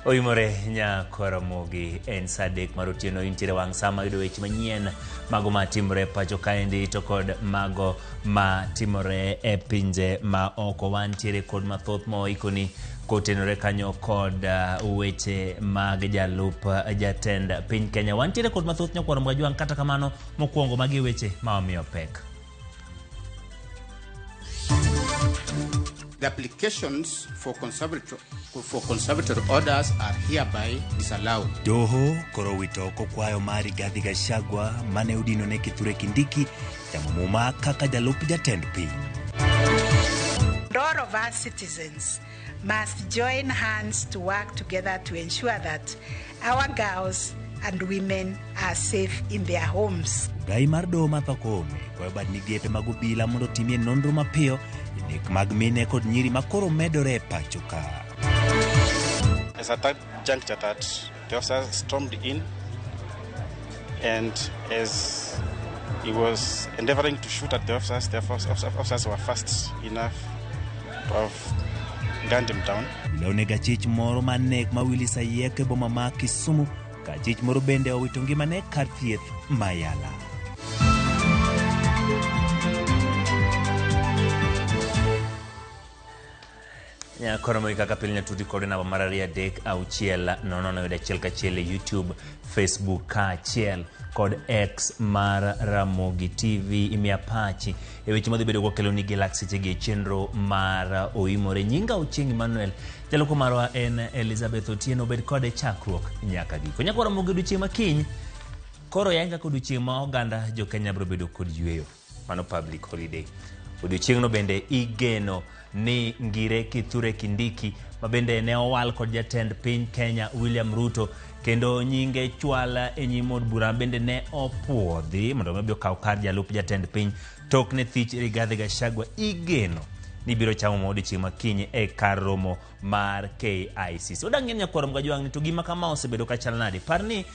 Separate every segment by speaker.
Speaker 1: Oimore Nyakoromogi en saa 3 mar otieno intiere wang' sa ma yudo weche manyien mago matimore pacho kaendi to kod mago matimore e pinje ma oko. Wantiere kod mathoth ma waikoni kotenore kanyo kod weche mag jalup jatend piny Kenya. Wantiere kod mathoth nyakwar Mwajwang', kata kamano mokwongo magi e weche ma wamiyo pek.
Speaker 2: The applications for conservatory orders are hereby disallowed.
Speaker 3: Doho koro owito oko kwayo mar Rigathi Gachagua mane odinone Kithure Kindiki chamo muma kaka jalup jatend piny.
Speaker 4: And all of us citizens must join hands to work together to ensure that our girls and women are safe in their homes.
Speaker 3: Ogai mar doho Martha Koome kwayo bad migepe mag obila mondo otimie nonro mapiyo e nek mag mine kod nyiri ma koro medore e pacho ka.
Speaker 5: As at that juncture that the officer stormed in, and as he was endeavoring to shoot at the officers, the officers were fast enough to have gunned him down.
Speaker 3: Obila onego achich moro mar nek ma Willis Ayieko e boma ma Kisumu ka achich moro bende owito ngimane kar thieth ma Yala.
Speaker 1: Nyakoro mogi kaka pile nyatuti kod namba mar 2 3 6 0 0 yudo achiel kachiel e YouTube, Facebook kaachiel kod X mar Ramogi TV. Imiya pachi e weche madhi bedo kwakeloni gi lak sechegi e chenro mar Oimore. Nyinga Ochieng' Emmanuel, jaloko marwa en Elizabeth Otieno. Bed kode chakruok nyaka giko. Nyakwar Ramogi odiochieng' ma kiny koro yangi kaka odiochieng' ma oganda jo Kenya biro bedo kod yueyo. Mano public holiday. Odiochieng'no bende igeno ni Ngire Kithure Kindiki ma bende ne owal kod jatend piny Kenya William Ruto kendo nyinge chwal e nyim od bura bende ne opuodhi mondo mi obi okaw kar jalup jatend piny tok ne thich Rigathi Gachagua igeno ni biro chamo ma odiochieng' ma kiny e kar romo mar KICC. Odang' ng'eny nyakwar Mgajwang' ni to gima kama osebedo ka chal nade? Par ni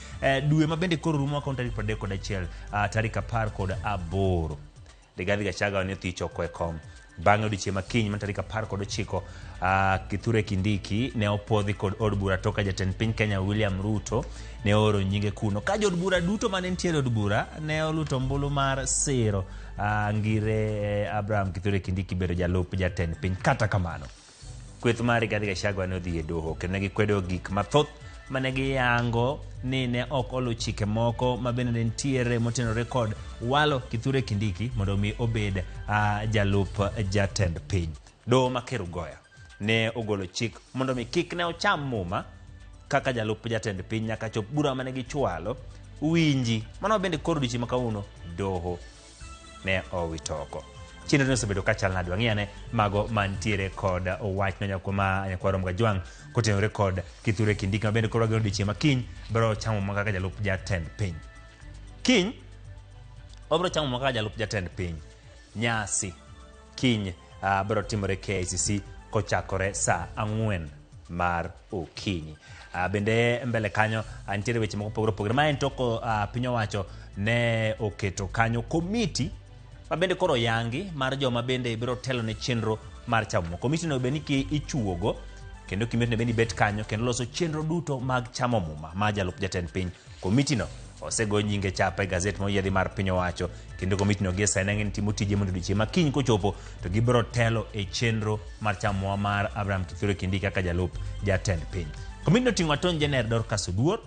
Speaker 1: dwe ma bende koro rumo akaw tarik 31, tarik 18. Rigathi Gachagua ne othich oko e kom. Bang'e odiochieng' ma kiny ma tarik 19, Kithure Kindiki ne opuodhi kod od bura tok ka jatend piny Kenya William Ruto ne ooro nyinge kuno. Ka jood bura duto mane nitiere od bura ne oluto ombulu mar siro Ngire Abraham Kithure Kindiki bedo jalup jatend piny. Kata kamano, kweth mar Rigathi Gachagua ne odhi e doho kendo ne gikwedo gik mathoth mane giyango ni ne ok oluw chike moko ma bende ne nitiere motenore kod walo Kithure Kindiki mondo mi obed jalup jatend piny. Doho ma Kerugoya ne ogolo chik mondo mi kik ne ocham muma kaka jalup jatend piny nyaka chop bura mane gichwalo winji. Mano bende koro odiochieng' ma kawuono doho ne owito oko. Chenro ni osebedo ka chal nade? Wang'i ane mago mantiere kod wach ma nyakwar Mgajwang' kotenore kod Kithure Kindiki ma bende koro wageno odiochieng' ma kiny biro chamo muma kaka jalup jatend piny. Kiny obiro chamo muma kaka jalup jatend piny. Nyasi kiny biro timore KICC kochakore saa 4 mar okinyi. Bende mbele kanyo nitiere weche moko opogore opogore. Ma en tok piny owacho ne oketo kanyo komiti ma bende koro yangi mar joma bende biro telo ne chenro mar chamo muma. Komiti no bende ni ichuogo kendo komiti no bende ibet kanyo kendo loso chenro duto mag chamo muma ma jalup jatend piny. Komiti no osego nyinge chapa e gazet moyiedhi mar piny owacho kendo komiti no gie sani ang'e ni timo tije mondo odiochieng' ma kiny kochopo to gibiro telo e chenro mar chamo muma mar Abraham Kithure Kindiki kaka jalup jatend piny. Komiti no oting'o Attorney General Dorcas Oduor,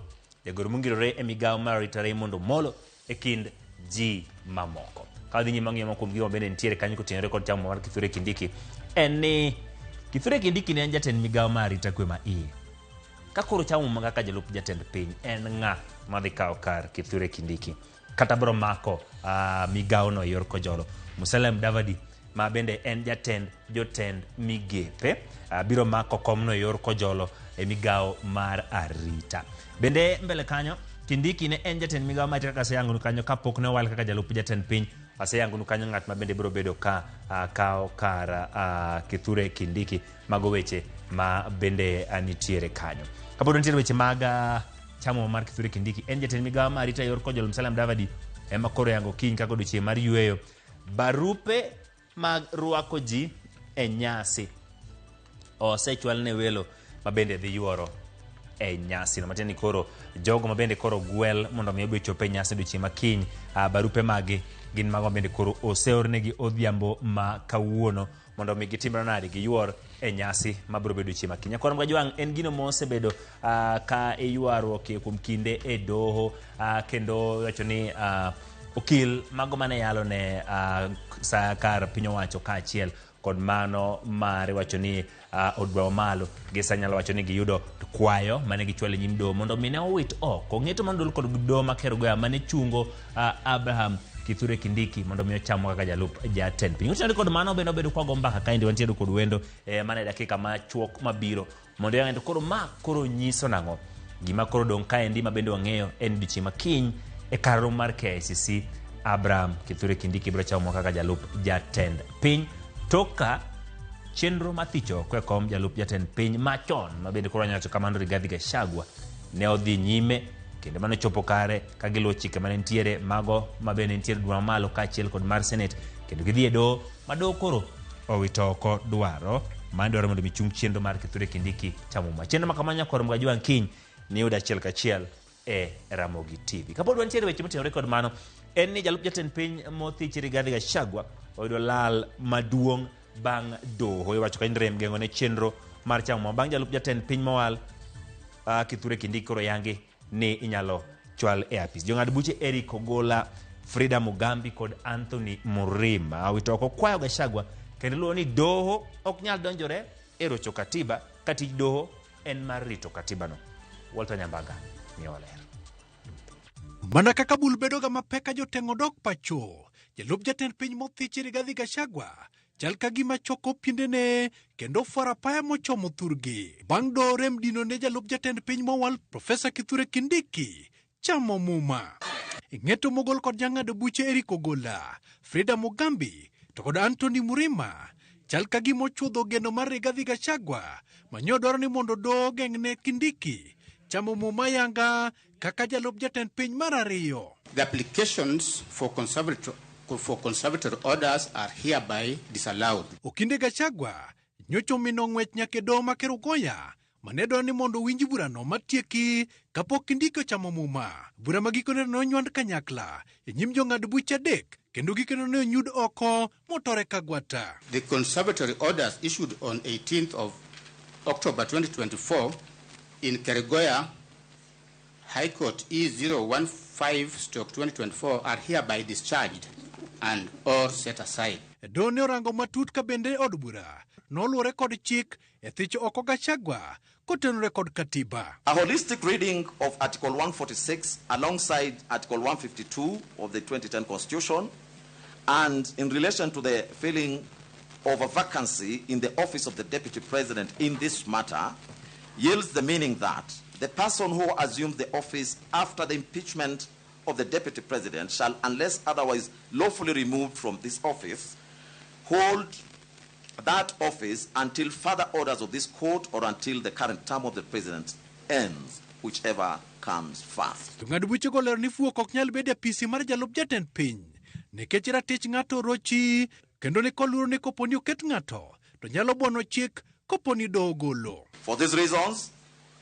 Speaker 1: jagoro mongirore e migawo mar arita Raymond Omolo e kind ji mamoko. Ka wadhi nyime wang'iyo kuom gima bende nitiere kanyo kotenore kod chamo mar Kithure Kindiki en ni Kithure Kindiki ne en jatend migawo mar arita kwe ma iye. Ka koro chamo muma kaka jalup jatend piny en ng'a madhi kawo kar Kithure Kindiki kata biro mako migawono e yor kojolo. Musalia Mudavadi ma bende en jatend jotend migepe biro mako komno e yor kojolo e migawo mar arita. Bende mbele kanyo Kindiki ne en jatend migawo mar arita kaka aseyangonu kanyo kapok ne owal kaka jalup jatend piny. Aseyangonu kanyo ng'at ma bende biro bedo ka kawo kar Kithure Kindiki. Mago weche ma bende nitiere kanyo. Kapod nitiere weche mag chamo mar Kithure Kindiki, en jatend migawo mar arita e yor kojolo Musalia Mudavadi ema koro yango kiny kaka odiochieng' mar yueyo. Barupe mag rwako ji e nyasi osechwal ne welo ma bende dhi yuoro e nyasino. Matiende ni koro jogo ma bende koro gwel mondo mi obi ochop e nyasi odiochieng' ma kiny, barupe magi gin mago ma bende koro oseornegi odhiambo ma kawuono mondo mi gitimre nade giyuor e nyasi mabiro bedo chieng' ma kiny. Nyakwar Mgajwang' en gino mosebedo ka iywaruok kuom kinde e doho kendo iwacho ni okil mago mane yalo ne sa kar piny owacho kaachiel kod mano mar wacho ni od bura mamalo gi sa nyalo wacho ni giyudo kwayo mane gichwalo e nyim doho mondo mi ne owit oko ng'eto mane kod doho ma Kerugoya mane chungo Abraham Kithure Kindiki mondo mi ocham kaka jalup jatend piny. Otenore kod mano bende obedo kwa go mbaka kaendi wantiere kod wendo mana e dakika machuok mabiro mondo yang'e to koro ma koro nyiso nang'o. Gima koro dong' kaendi ma bende wang'eyo en odiochieng' ma kiny e kar romo mar KICC Abraham Kithure Kindiki biro chamo kaka jalup jatend piny tok ka chenro mathicho oko e kom jalup jatend piny machon ma bende koro wanyalo wacho kamano Rigathi Gachagua ne odhi nyime kendo mano chopo kare ka giluwo chike mane nitiere mago ma bende nitiere duol mamalo kaachiel kod mar Senate kendo gidhi e doho ma doho koro owito oko dwaro mane dwaro mondo mi chung chenro mar Kithure Kindiki chamo muma. Chenro ma kamano nyakwar Mgajwang' kiny niyud achiel kachiel e Ramogi TV. Kapod wantiere weche motenore kod mano, en ni jalup jatend piny mothich Rigathi Gachagua oyudo lal maduong' bang' doho. Iwacho ka rem geng'o ne chenro mar chamo muma bang' jalup jatend piny mowal Kithure Kindiki koro yangi ni inyalo chwal e apis. Jong'ad buche Eric Ogola, Frida Mugambi kod Anthony Murima owito oko kwayo Gachagua kendo luwo ni doho ok nyal donjore e rocho katiba ka tij doho en mar rito katibano. Walter Nyambaga miyowa ler.
Speaker 6: Mana kaka bul bedoga mapek ka joteng'o dok pacho, jalup jatend piny mothichi Rigathi Gachagua chal ka gima choko piendene kendo fwaro apaya mochomo thurgi. Bang' doho rem dino ne jalup jatend piny mowal Profesa Kithure Kindiki chamo muma. Ng'eto mogol kod jang'ado buche Eric Ogola, Frida Mugambi to kod Anthony Murima chal ka gima ochudho geno mar Rigathi Gachagua manyo dwaro ni mondo doho ogeng'ne Kindiki chamo muma yanga kaka jalup jatend piny mar ariyo.
Speaker 2: The applications for conservatory orders are hereby disallowed.
Speaker 6: Okinde Gachagua nyocha omino ng'wech nyaka e doho ma Kerugoya mane dwaro ni mondo owinj burano matieki kapok Kindiki ochamo muma. Bura ma gikone nonywand kanyakla e nyim jong'ad buche adek kendo gikone ne onyud oko motore kagwata.
Speaker 2: The conservatory orders issued on 18th of October 2024 in Kerugoya High Court E015/2024 are hereby discharged and or set aside.
Speaker 6: Doho ne orango matut ka bende od bura noluwore kod chik e thicho oko Gachagua kotenore kod katiba.
Speaker 7: A holistic reading of Article 146 alongside Article 152 of the 2010 Constitution and in relation to the filling of a vacancy in the office of the Deputy President in this matter yields the meaning that the person who assumes the office after the impeachment of the Deputy President shall, unless otherwise lawfully removed from this office, hold that office until further orders of this court or until the current term of the President ends, whichever comes first.
Speaker 6: Jong'ad buchego olero ni fuok ok nyal bedo e apisi mar jalup jatend piny nikech ratich ng'ato rochi kendo ni koluoro ni kopo ni oket ng'ato to nyalo buono chik kopo ni doho ogolo.
Speaker 7: For these reasons,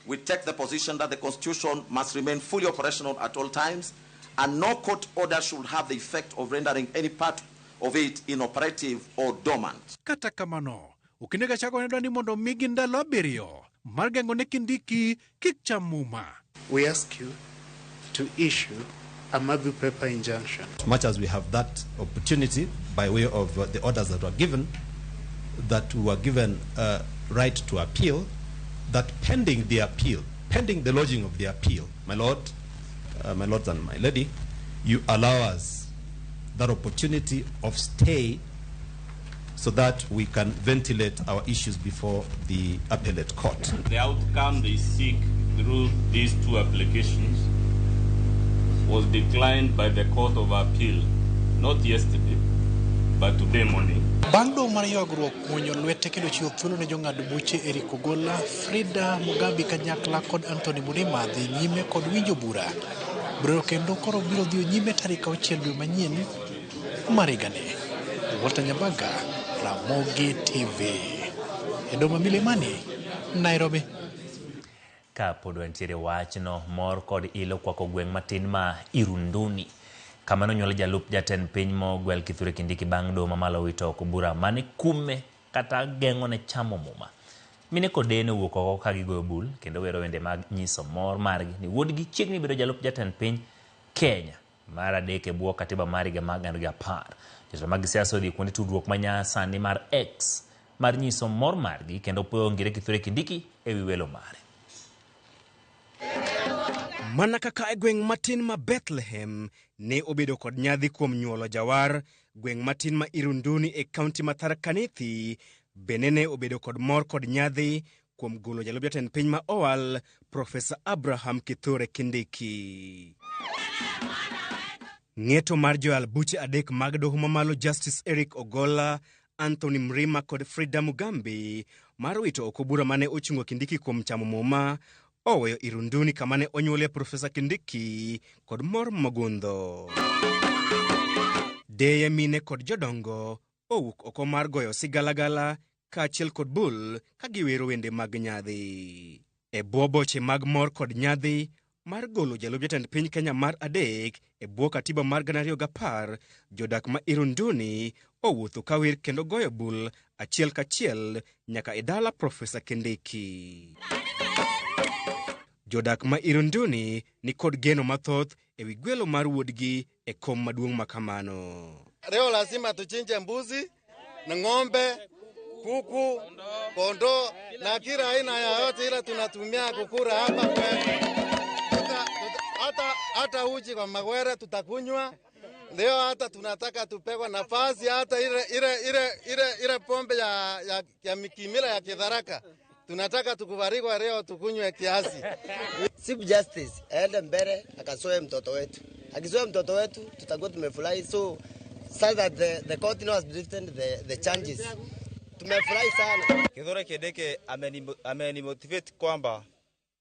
Speaker 7: we take the position that the Constitution must remain fully operational at all times and no court order should have the effect of rendering any part of it inoperative or dormant.
Speaker 6: Kata kamano, Okinde Gachagua ne dwaro ni mondo omigi ndalo abiriyo mar geng'o ne Kindiki kik cham muma.
Speaker 8: We ask you to issue a Mabu paper injunction.
Speaker 9: As much as we have that opportunity by way of the orders that were given, that we were given right to appeal, that pending the appeal, pending the lodging of the appeal, my lord, my lords and my lady, you allow us that opportunity of stay so that we can ventilate our issues before the appellate court.
Speaker 10: The outcome they seek through these two applications was declined by the Court of Appeal, not yesterday, but today morning.
Speaker 6: Bang' doho mar ywagruok muonyo lwete kendo chiwo thuolo ne jong'ad buche Eric Ogola, Frida Mugambi kanyakla kod Anthony Murima dhi nyime kod winjo bura. Burano kendo koro biro dhi nyime tarik 6 dwe manyien mar higani. Walter Nyambaga, Ramogi TV. E doma Milimani, Nairobi.
Speaker 1: Ka pod wantiere wachno, mor kod ilo kwako gweng' matin ma Irunduni kama nonyuole jalup jatend piny mogwel Kithure Kindiki bang' doho mamalo wito oko bura mane kume kata geng'one chamo muma. Mine kod deye nowuok oko ka gigoyo bul kendo wero wende mag nyiso mor margi ni wuodgi chiegni bedo jalup jatend piny Kenya mar adek e bwo katiba mar higa mar 2010. Jotelo mag siasa odhi kuonde tudruok ma nyasani mar X mar nyiso mor margi kendo puoyo Ngire Kithure Kindiki ewi welo mare.
Speaker 11: Mana kaka e gweng' matin ma Bethlehem ne obedo kod nyadhi kuom nyuolo jawar, gweng' matin ma Irunduni e kaunti ma Tharaka Nithi bende ne obedo kod mor kod nyadhi kuom golo jalup jatend piny ma owal Profesa Abraham Kithure Kindiki. Ng'eto mar joyal buche adek mag doho mamalo Justice Eric Ogolla, Anthony Mrima kod Frida Mugambi mar wito oko bura mane ochungo Kindiki kuom chamo muma oweyo Irunduni kama ne onyuolie Profesa Kindiki kod mor mogundho. Deye, mine kod jodongo owuok oko mar goyo sigalagala kaachiel kod bul ka giwero wende mag nyadhi. E bwo boche mag mor kod nyadhi mar golo jalup jatend piny Kenya mar adek e bwo katiba mar 2010, jodak ma Irunduni owuotho ka wer kendo goyo bul achiel kachiel nyaka e dala Profesa Kindiki. Jodak ma Irunduni ni kod geno mathoth e wi gwelo mar wuodgi e kom maduong' ma kamano.
Speaker 12: Leo lazima tuchinje mbuzi na ng'ombe, kuku, kondoo na kila aina ya yote ile tunatumia kukura hapa kwetu. Hata uji kwa magwere tutakunywa. Leo hata tunataka tupegwa nafasi hata ile ile ile ile ile pombe ya kimila ya Kitharaka. Tunataka tukubaliwe leo tukunywe kiasi.
Speaker 13: Chief Justice aende mbele akasoe mtoto wetu. Akisoe mtoto wetu tutakuwa tumefurahi. So so that the court now has written the charges. Tumefurahi sana.
Speaker 14: Kithure Kindiki amenimotivate kwamba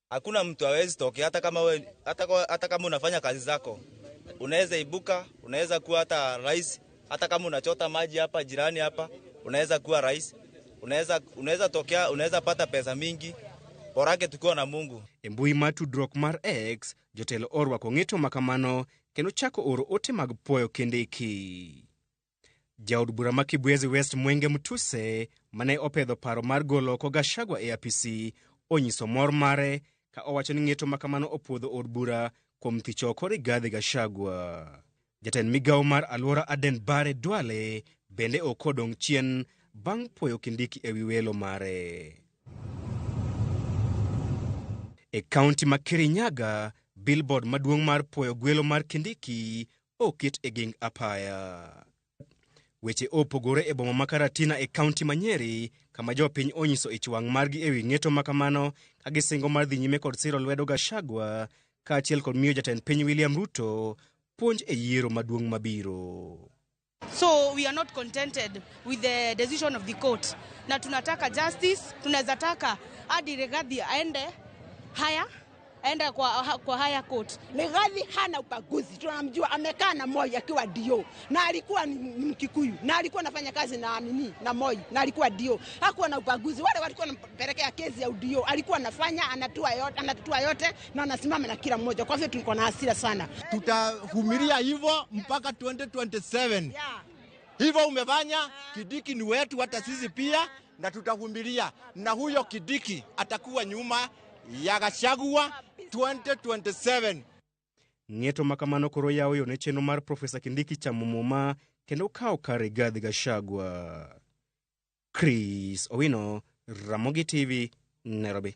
Speaker 14: hakuna mtu hawezi tokea, hata kama we, hata kama unafanya kazi zako. Unaweza ibuka, unaweza kuwa hata rais, hata kama unachota maji hapa jirani hapa, unaweza kuwa rais. Unaweza tokea, unaweza pata pesa mingi. Borake tukiwa na Mungu.
Speaker 11: E mbui mar tudruok mar X, jotelo orwako ng'eto makamano kendo chako oro ote mag puoyo Kindiki. Jaod bura ma Kibwezi West Mwenge Mutuse mane opedho paro mar golo oko Gachagua e apisi onyiso mor mare ka owacho ni ng'eto makamano opuodho od bura kuom thicho oko Rigathi Gachagua. Jatend migawo mar alwora Aden Bare Duale bende ok odong' chien bang' puoyo Kindiki ewi welo mare. E kaunti ma Kirinyaga, billboard maduong' mar puoyo gwelo mar Kindiki oket e geng apaya. Weche opogore e boma ma Karatina e kaunti ma Nyeri, kama jopiny onyiso ich wang' margi ewi ng'eto makamano ka gisingo mar dhi nyime kod siro lwedo Gachagua kaachiel kod miyo jatend piny William Ruto puonj e yiero maduong' mabiro.
Speaker 15: So we are not contented with the decision of the court. Na tunataka justice, tunaweza taka hadi Rigathi aende haya, aende kwa higher court.
Speaker 4: Rigathi hana ubaguzi, tunamjua amekaa na Moi akiwa DO, na alikuwa ni Mkikuyu, na alikuwa anafanya kazi na nini na Moi, na alikuwa DO. Hakuwa na ubaguzi. Wale walikuwa wanampelekea kesi ya DO, alikuwa anafanya, anatatua yote na anasimama na kila mmoja. Kwa hivyo tulikuwa na hasira sana.
Speaker 12: Tutavumilia hivyo mpaka 2027. Hivyo umefanya, Kindiki ni wetu hata sisi pia, na tutavumilia. Na huyo Kindiki atakuwa nyuma ya Gachagua 2027.
Speaker 11: Ng'eto makamano koro yawo yo ne chenro mar Profesa Kindiki chamo muma kendo kawo kar Rigathi Gachagua. Chris Owino, Ramogi TV, Nairobi.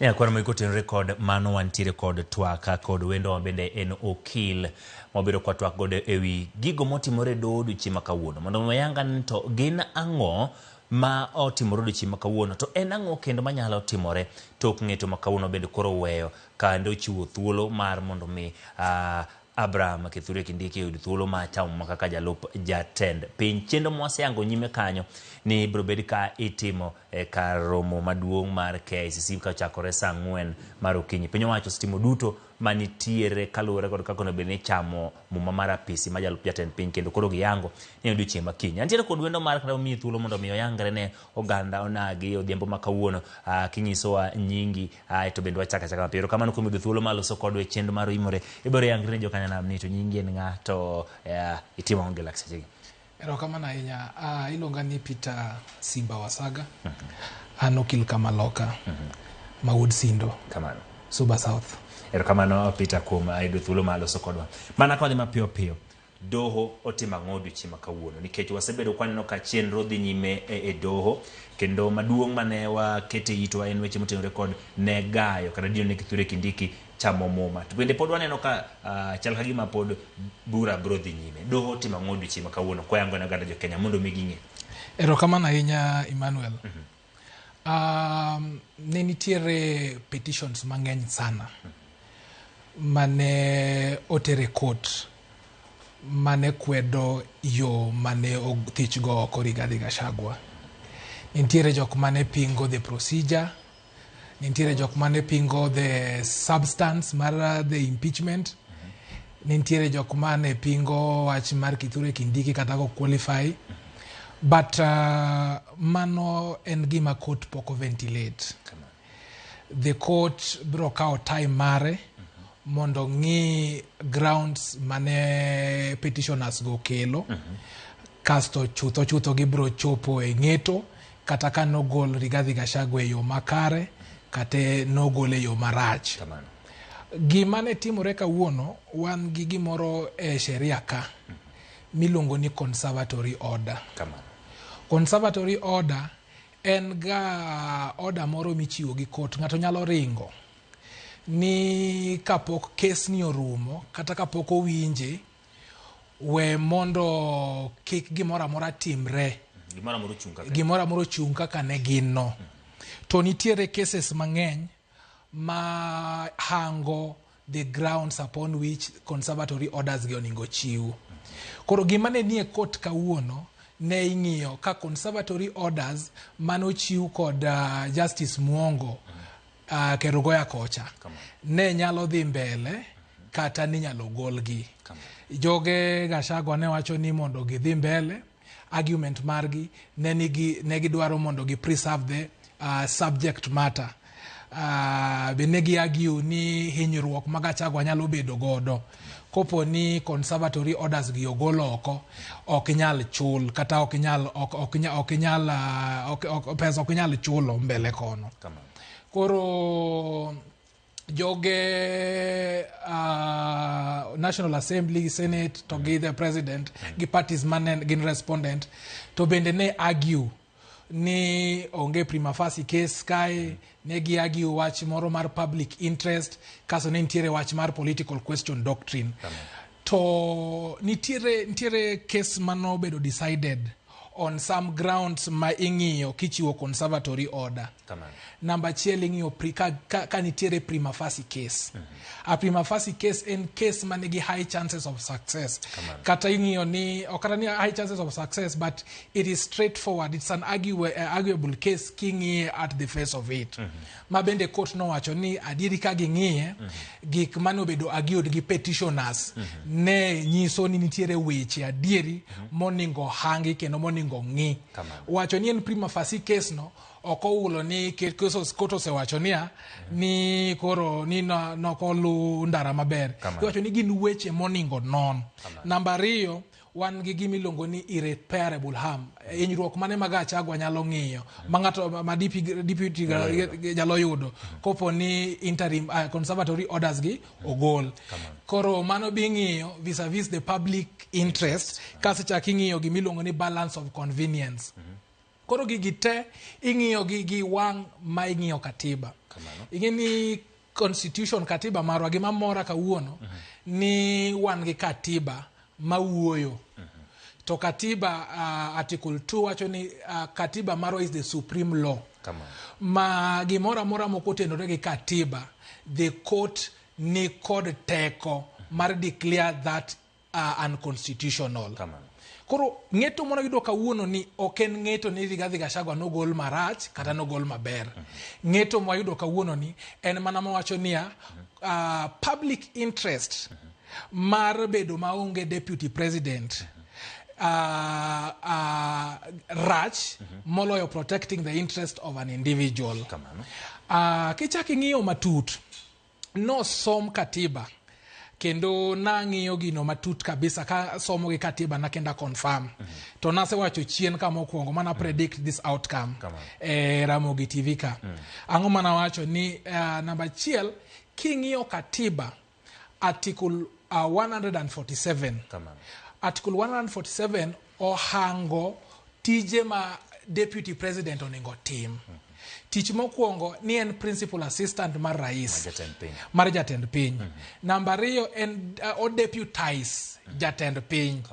Speaker 1: Nyakwar moiko tenore kod mano wantiere kod twak kod wendo ma bende en okil mwabedo kwa twak godo ewi gigo motimore e doho odiochieng' ma kawuono. Mondo wayanga ni to gin ang'o ma otimore odiochieng' ma kawuono, to en ang'o kendo manyalo timore tok ng'eto ma kawuono bende koro weyo kendo chiwo thuolo mar mondo mi Abraham Kithure Kindiki oyud thuolo mar chamo ma kaka jalup jatend piny. Chenro mwaseyango nyime kanyo ni ibiro bed ka itimo e kar romo maduong' mar KICC kochakore saa 4 mar okinyi. Piny owacho osetimo duto manitiere kaluwore kod kaka onego bed ni ichamo muma mar apisi ma jalup jatend piny kendo koro giyango ni odiochieng' ma kiny. Antiere kod wendo mar kata omiyi thuolo mondo mi oyangre ne oganda onagi odhiambo ma kawuono kinyisowa nyingi to bende wachako achaka mapiyo. Erokamano kuom yudo thuolo mar loso kodwa e chenro mar Oimore. Ibiro yangri ne jokanyanam ni to nyingi en ng'a to itimo ang'o gi lak sechegi.
Speaker 16: Erokamano ahinya. Iluonga ni Peter Simba Wasaga. An okil Kamaloka. Ma wuod Sindo.
Speaker 1: Kamano.
Speaker 16: Suba South.
Speaker 1: Erokamano Peter kuom yudo thuolo mar loso kodwa. Mana kodhi mapiyo piyo. Doho otimo ang'o odiochieng' ma kawuono? Nikech wasebedo kwaneno ka chenro dhi nyime e doho kendo maduong' mane wakete itwa en weche motenore kod ne gayo kata dino ne Kithure Kindiki chamo muma. To bende pod waneno ka chal ka gima pod bura biro dhi nyime. Doho otimo ang'o odiochieng' ma kawuono kwayango ne oganda jo Kenya mondo mi ging'e?
Speaker 16: Erokamano ahinya Emmanuel. Ne nitiere petitions mang'eny sana mane oter e court mane kwedo yo mane othichgo oko Rigathi Gachagua. Nitiere jok mane pingo the procedure, nitiere jok mane pingo the substance mar the impeachment, nitiere jok mane pingo wach mar Kithure Kindiki kata ko qualify. But mano en gima court pok ventilate. The court biro kawo time mare mondo ng'i grounds mane petitioners go kelo. Kasto chutho chutho gibiro chopo e ng'eto kata ka nogol Rigathi Gachagua e yo makare kata nogol e yo marach. Gima ne timore kawuono, wan gi gimoro e sheria ka miluongo ni conservatory order. Conservatory order en ga order moro michiwo gi court. Ng'ato nyalo ringo ni kapok kes ni orumo kata kapok owinje, we mondo kik gimoro amora timre.
Speaker 1: Gimoro amora ochung' kaka
Speaker 16: gimoro amora ochung' kaka ne gin no. To nitiere cases mang'eny ma hango the grounds upon which conservatory orders gi onego chiw. Koro gima ne nie court kawuono ne ing'iyo ka conservatory orders manochiw kod Justice Muongo Kerugoya kocha ne nyalo dhi mbele kata ninyalo golgi. Joge Gachagua ne wacho ni mondo gidhi mbele, argument margi ne nigi ne gidwaro mondo gi preserve the subject matter. Be ne gi argue ni hinyruok ma Gachagua nyalo bedo godo kopo ni conservatory orders gi ogol oko ok nyal chul kata ok nyal ok nyal ok pesa ok nyal chulo mbele kono. Koro joge National Assembly, Senate to gi the president gi parties mane gin respondent to bende ne argue ni onge prima facie case kae, ne gi argue wach moro mar public interest, kaso ne nitiere wach mar political question doctrine. To nitiere case manobedo decided on some grounds ma ing'iyo kichiwo conservatory order. Namba achiel ing'iyo ka nitiere prima facie case. A prima facie case en case manigi high chances of success. Kata ing'iyo ni, ok kata ni high chances of success, but it is straightforward. It's an arguable case king'iye at the face of it. Ma bende court nowacho ni adieri ka ging'iye, gik mane obedo argued gi petitioners ne nyiso ni nitiere weche adieri moningo hangi kendo moningo ng'i. Wacho ni en prima facie case no, ok owulo ni court osewacho niya ni koro ni nokolu ndara maber. Iwacho ni gin weche moningo non. Namba ariyo, wan gi gima iluongo ni irreparable harm. Hinyruok mane ma Gachagua nyalo ng'iyo ma ng'ato ma deputy nyalo yudo kopo ni interim conservatory orders gi ogol. Koro mano bi ng'iyo vis-a-vis the public interest, kasto chak ing'iyo gima iluongo ni balance of convenience. Koro gigi te ing'iyo gi wang' ma ing'iyo katiba. Ing'e ni constitution katiba marwa gima mora kawuono ni wan gi katiba mawuoyo. To katiba article 2 wacho ni katiba marwa is the supreme law. Ma gimoro amora mok otenore gi katiba, the court ni kod teko mar declare that unconstitutional. Koro ng'eto mane wayudo kawuono ni ok en ng'eto ni Rigathi Gachagua nogol marach kata nogol maber. Ng'eto mwayudo kawuono ni en mana mawacho niya, public interest mar bedo maonge deputy president rach moloyo protecting the interest of an individual. Kichak ing'iyo matut, nosom katiba kendo nang'iyo gino matut kabisa ka somo gi katiba na kenda confirm. To nasewacho chien ka mokwongo mana predict this outcome e Ramogi TV ka. Ang'o mana wacho ni namba achiel, king'iyo katiba article 147. Article 147 ohango tije ma deputy president onego tim. Tich mokwongo ni en principal assistant mar rais. Mar jatend piny. Namba ariyo en o deputize jatend piny.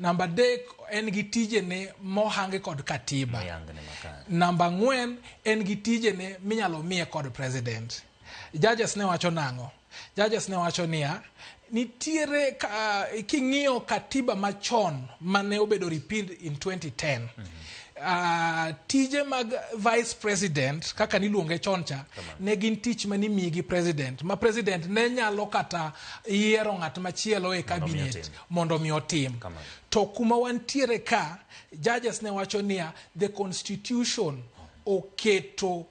Speaker 16: Namba adek en gi tijene mohangi kod katiba. Namba ang'wen en gi tijene minyalo miye kod president. Judges ne wacho nang'o? Judges ne wacho niya, nitiere king'iyo katiba machon mane obedo repealed in 2010. Tije mag vice president kaka niluonge chon cha ne gin tich manimiyi gi president, ma president ne nyalo kata yiero ng'at machielo e cabinet mondo mi otim. To kuma wantiere ka, judges ne wacho niya, the constitution oketo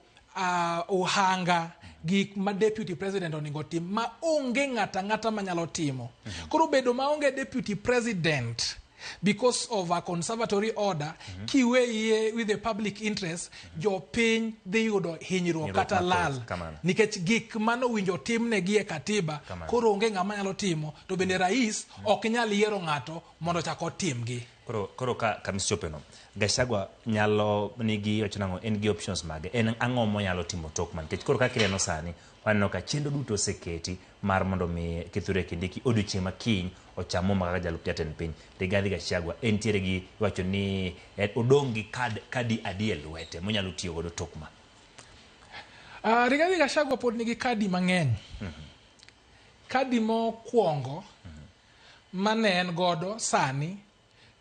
Speaker 16: ohanga gik ma deputy president onego tim ma onge ng'ata ang'ata manyalo timo. Koro bedo maonge deputy president because of a conservatory order, kiweye with the public interest, jopiny dhi yudo hinyruok kata lal nikech gik manowinjo timnegi e katiba koro onge ng'ama nyalo timo, to bende rais ok nyal yiero ng'ato mondo ochak otimgi.
Speaker 1: Koro ka kamichope no, Gachagua nyalo nigi wacho nang'o, en gi options mage, en ang'o monyalo timo tok man? Nikech koro kaka ineno sani, waneno ka chenro duto oseketi mar mondo mi Kithure Kindiki odiochieng' ma kiny ocham muma kaka jalup jatend piny. Rigathi Gachagua entiere gi iwacho ni odong' gi kadi adi e lwete monyalo tiyo godo tok ma?
Speaker 16: Rigathi Gachagua pod nigi kadi mang'eny. Kadi mokwongo mane en godo sani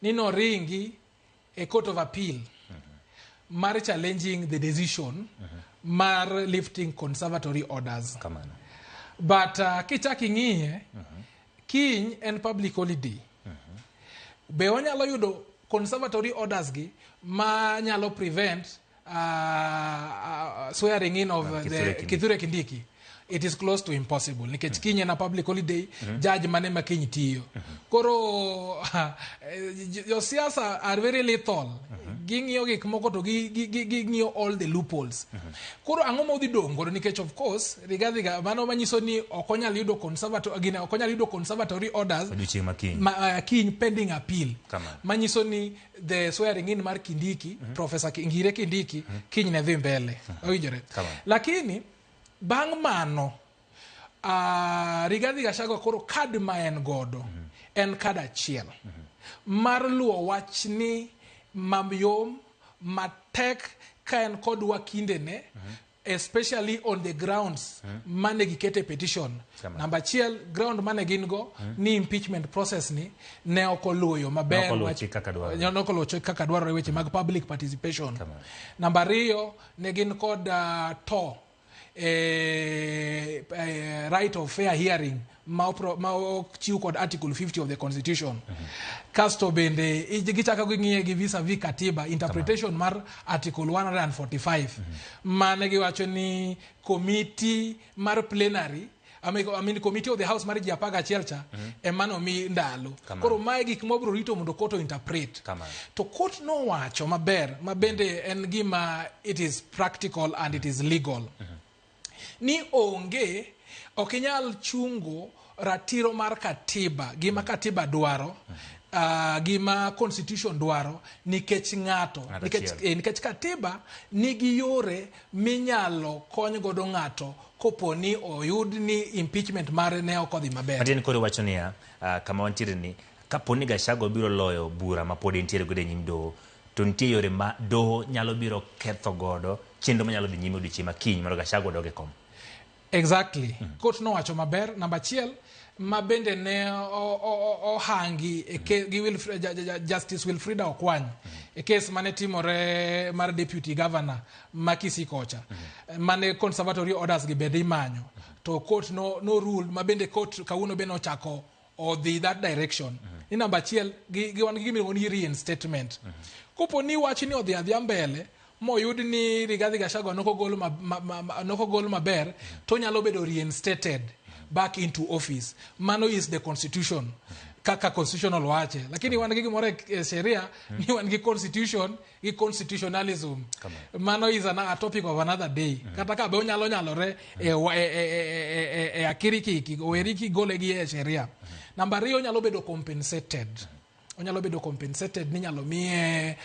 Speaker 16: ni noringi e Court of Appeal mar challenging the decision mar lifting conservatory orders.
Speaker 1: Kamano.
Speaker 16: But kichak ing'iye, kiny en public holiday. Be onyalo yudo conservatory orders gi ma nyalo prevent swearing in of the Kithure Kindiki? It is close to impossible nikech kiny en a public holiday. Judge mane ma kiny tiyo? Koro josiasa are very lethal. Ging'iyo gik moko to ging'iyo all the loopholes. Koro ang'o ma odhi dong' godo? Nikech of course Rigathi mano manyiso ni ok onyal yudo conservatory gine, ok onyal yudo conservatory orders
Speaker 1: odiochieng' ma kiny.
Speaker 16: Ma kiny pending appeal. Manyiso ni the swearing in mar Kindiki, Professor Ngire Kindiki, kiny ne dhi mbele. Owinjore. Lakini bang' mano, Rigathi Gachagua koro kad ma en godo en kad achiel mar luwo wachni mayom matek ka en kod wakindene, especially on the grounds mane gikete petition. Namba achiel, ground mane gin go ni impeachment process ni ne ok oluwo yo maber.
Speaker 1: Ne ok oluwo chik kaka dwarore.
Speaker 16: Ne ok oluwo chik kaka dwarore, weche mag public participation. Namba ariyo, ne gin kod to right of fair hearing ma ochiw kod article 50 of the constitution. Kasto bende gichako ging'iye gi vis-a-vis katiba interpretation mar article 145 mane giwacho ni committee mar plenary, I mean committee of the house mar ji 11 cha ema nomi ndalo. Koro mae gik mabiro rito mondo court o interpret. To court nowacho maber, ma bende en gima it is practical and it is legal, ni onge, ok inyal chungo ratiro mar katiba, gima katiba dwaro, gima constitution dwaro nikech ng'ato.
Speaker 1: Ng'ato
Speaker 16: Nikech,
Speaker 1: achiel.
Speaker 16: Nikech katiba nigi yore minyalo kony godo ng'ato kopo ni oyud ni impeachment mare ne ok odhi maber.
Speaker 1: Matiende koro iwacho niya, kama wantiere ni, kapo ni Gachagua biro loyo bura ma pod entiere godo e nyim doho, to nitie yore ma doho nyalo biro ketho godo chenro manyalo dhi nyime odiochieng' ma kiny mondo Gachagua odog e kom.
Speaker 16: Exactly. Court nowacho maber. Namba achiel ma bende ne ohangi e gi Justice Wilfrida Okwany e kes mane timore mar deputy governor ma Kisii kocha mane conservatory orders gi bende imanyo to court no rule ma bende court kawuono bende ochako odhi that direction ni namba achiel gi wan gi gima iluongo ni reinstatement. Kopo ni wach ni odhi adhiya mbele moyud ni Rigathi Gachagua nokogol maber to onyalo bedo reinstated back into office. Mano is the constitution kaka constitutional wache, lakini wan gi gimoro e sheria ni wan gi constitution gi constitutionalism. Mano is a topic of another day. Kata ka be onyalo nyalore e akirikiki oweri kigole gi e sheria. Namba ariyo, onyalo bedo compensated. Onyalo bedo compensated ni inyalo miye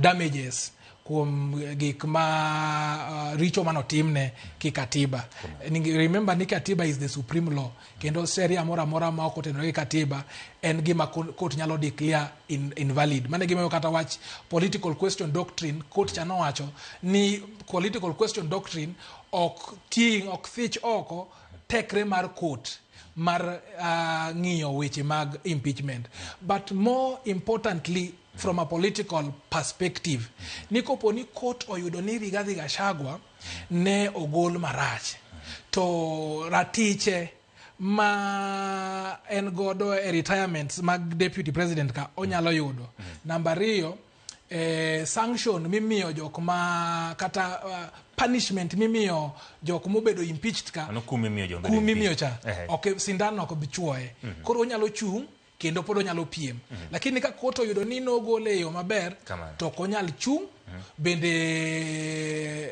Speaker 16: damages kuom gik ma richo manotimne ki katiba. Remember ni katiba is the supreme law kendo sheria moro amora ma ok otenore gi katiba en gima court nyalo declare invalid. Mano e gima kata wach political question doctrine, court cha nowacho ni political question doctrine ok ting' ok thich oko tekre mar court mar ng'iyo weche mag impeachment. But more importantly, from a political perspective, ni kopo ni court oyudo ni Rigathi Gachagua ne ogol marach to ratiche ma en godo e retirements mag deputy president ka onyalo yudo. Namba ariyo, sanction mimiyo jok ma kata punishment mimiyo jok mobedo impeached ka.
Speaker 1: Mano kum mimiyo joma bedo
Speaker 16: kum mimiyo
Speaker 1: impeached.
Speaker 16: Cha ok sindan ok bi chuoye. Koro onyalo chung' kendo pod onyalo piem. Lakini ka court oyudo ni nogole e yo maber
Speaker 1: Kamano.
Speaker 16: to ok onyal chung' bende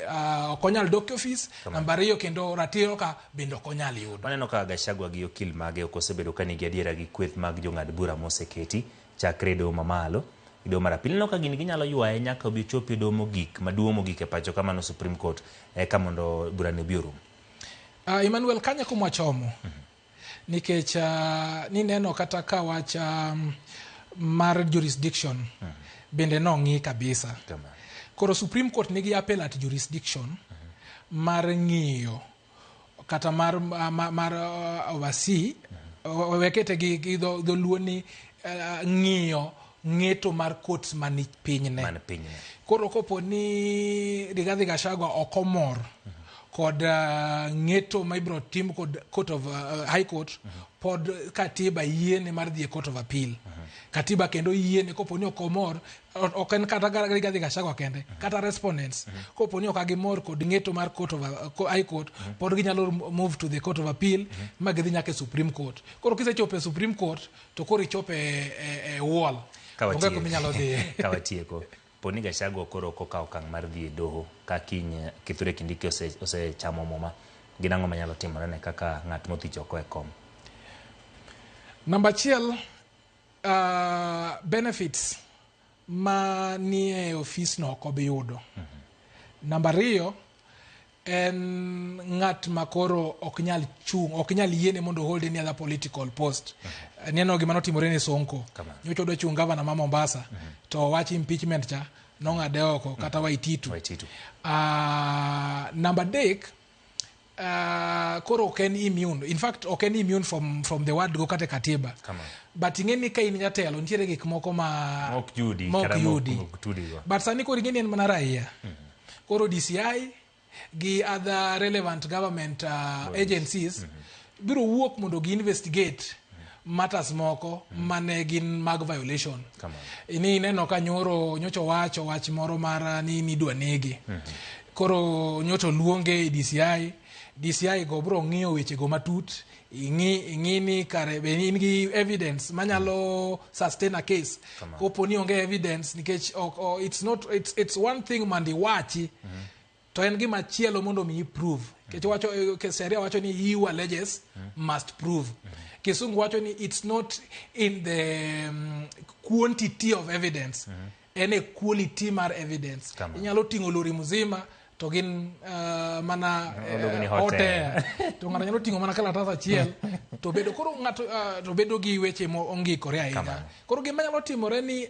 Speaker 16: ok onyal dok e ofis. Namba ariyo, kendo ratiro ka bende ok onyal yudo.
Speaker 1: Waneno ka Gachagua gi okil mage ok osebedo ka nigi adiera gi kweth mag jong'ad bura moseketi chakre e doho mamalo e doho mar appeal. Ineno ka gini ginyalo ywaye nyaka obi ochop e doho mogik maduong' mogik e pacho ka mano Supreme Court eka mondo burani obi orum.
Speaker 16: Emmanuel, kanye kuma wachomo? Nikech nineno kata ka wach mar jurisdiction bende nong'i kabisa. Koro Supreme Court nigi appellate jurisdiction mar ng'iyo kata mar oversee, wekete gi dholuo ni ng'iyo ng'eto mar courts mani pinyne.
Speaker 1: Man pinyne.
Speaker 16: Koro kopo ni Rigathi Gachagua ok omor kod ng'eto ma ibiro tim kod court of High Court, pod katiba yiene mar dhi e Court of Appeal. Katiba kendo yiene kopo ni ok omor, ok en kata Rigathi Gachagua kende, kata respondents kopo ni ok gimor kod ng'eto mar court of High Court, pod ginyalo move to the Court of Appeal ma gidhi nyaka e Supreme Court. Koro kisechopo e Supreme Court to koro ichopo e wall. Onge kuma inyalo dhiye.
Speaker 1: Ka watieko, poni Gachagua koro ok okawo okang' mar dhi e doho ka kiny Kithure Kindiki osechamo muma, gin ang'o manyalo timore ne kaka ng'at mothich oko e kom?
Speaker 16: Namba achiel, benefits ma nie ofis no ok obi yudo. Namba ariyo, en ng'at ma koro ok nyal chung', ok nyal yiene mondo hold any other political post. Neno gima notimore ne Sonko. Nyocha odwa chung' gavana ma Mombasa, to wach impeachment cha nong'ade oko kata Waititu.
Speaker 1: Waititu.
Speaker 16: Namba adek, koro ok en immune. In fact, ok en immune from the word go kata e katiba. But ing'e ni ka in jatelo, nitiere gik moko ma
Speaker 1: ok yudi,
Speaker 16: ma ok
Speaker 1: kata
Speaker 16: yudi.
Speaker 1: mok tudigo.
Speaker 16: But sani koro ing'e ni en mana raia. Koro DCI gi other relevant government agencies biro wuok mondo gi investigate matters moko mane gin mag violation. Ni ineno ka nyoro nyocha owacho wach moro mar ni nidwa nege. Koro nyocha oluonge e DCI. DCI go biro ng'iyo weche go matut, ing'i ni kare be in gi evidence manyalo sustain a case. Kopo ni onge evidence, nikech ok, it's not, it's one thing mondo iwachi, to en gima chielo mondo mi prove. Nikech wacho sheria wacho ni he who alleges must prove. Kisungu wacho ni it's not in the quantity of evidence, en e quality mar evidence. Inyalo ting'o lori mzima to gin mana
Speaker 1: Oluongo ni hot
Speaker 16: hot
Speaker 1: air.
Speaker 16: air. To ng'ato nyalo ting'o mana kalatas achiel to bedo koro ng'ato to bedo gi weche mongikore ahinya. Koro gima nyalo timore ni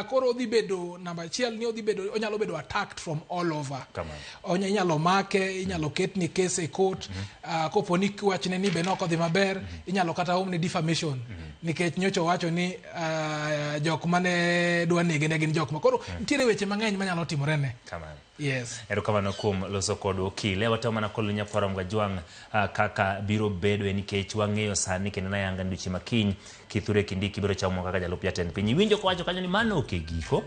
Speaker 16: Koro odhi bedo namba achiel ni odhi bedo onyalo bedo attacked from all over.
Speaker 1: Kamano.
Speaker 16: Inyalo make, inyalo ketne case e court. Kopo ni wachne ni be ne ok odhi maber, inyalo kata omne defamation. Nikech nyocha owacho ni jok mane dwa nege ne gin jok ma koro nitiere weche mang'eny manyalo timore ne.
Speaker 1: Kamano.
Speaker 16: Yes.
Speaker 1: Erokamano kuom loso kod okile. Watemo mana kolo nyakwara Mgajwang' kaka biro bedo nikech wang'eyo sani kendo nayanga ni odiochieng' makiny Kithure Kindiki biro chamo kaka jalup jatend piny. Iwinjo kowacho kanyo ni mano ok e giko.